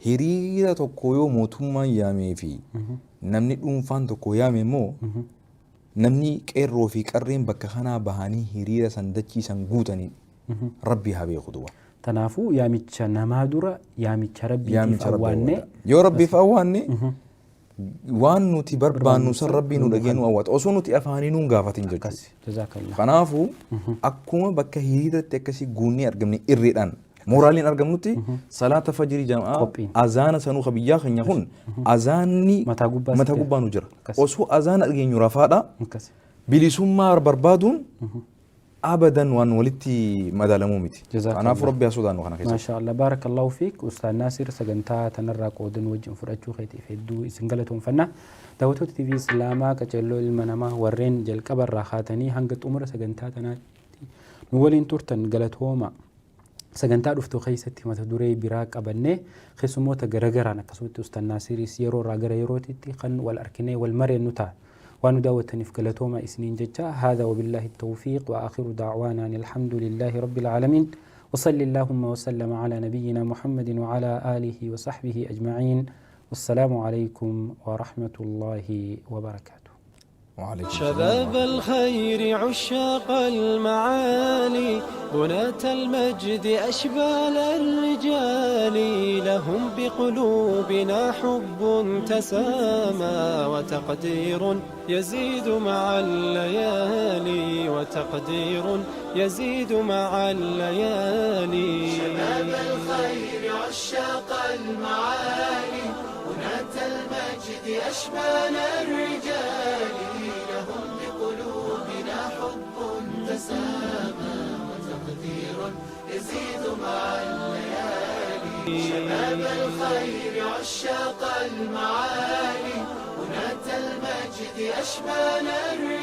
Hiriira tokko yoo mootummaan yaamee fi namni dhuunfaan tokko yaame immoo, namni qeerroo fi qarreen bakka kanaa bahanii hiriira san dachii san guutanii rabbi haa beeku duuba. Kanaafuu yaamicha namaa dura yaamicha rabbiitiif Yaamicha rabbi awwaannee awwaata. Yoo rabbiif awwaanne, waan nuti barbaannu san rabbii nu dhagee nu awwaata. Osoo nuti afaanii nuun gaafatin jechuudha. Akkas, jazaakallah. Kanaafuu akkuma bakka hiriiratti akkasii guunnee argamne, irreedhaan mooraaliin argamnutti, salaata fajrii jam'aa Qophiin. Azaana sanuu ka biyyaa keenya kun azaanni Mataa gubbaa mataa sitti- gubbaa nu jira. Akkas. Osoo azaana dhageenyu rafaadha. Akkas. Bilisummaa barbaaduun abadan waan walitti madaalamuu miti. Jazaakallah. Kanaafuu rabbi haa sodaannu kana keessatti. Maasha Allah, baarakallahu fiik, Ustaaz Naasir. Sagantaa tanarraa qoodan wajjin fudhachuu keetiif hedduu isin galatoonfanna. Daawwattoota TV Islaamaa qaceelloo ilma namaa, warreen jalqabarraa kaatanii hanga xumura sagantaa tanaatti nu waliin turtan, galatooma. Sagantaa dhuftu keessatti mata duree biraa qabannee, keessummoota garagaraan, akkasumatti Ustaaz Naasiris yeroo irraa gara yerootitti kan wal arkinee wal mareennu ta'a. Waan nu daawwattaniif galatooma isiniin jecha. هذا وبالله التوفيق وآخر دعوانا أن الحمد لله رب العالمين، وصل اللهم وسلم على نبينا محمد وعلى آله وصحبه أجمعين، والسلام عليكم ورحمة الله وبركاته. وعليكم السلام. شباب الخير، عشاق المعالي، بناة المجد، أشبال الرجال، لهم بقلوبنا حب تسامى وتقدير يزيد مع الليالي، وتقدير يزيد مع الليالي. شباب الخير، عشاق المعالي، بناة المجد، أشبال الرجال، لهم بقلوبنا حب تسامى وتقدير يزيد مع الليالي. شباب الخير، عشاق المعالي. أشبال الرجال.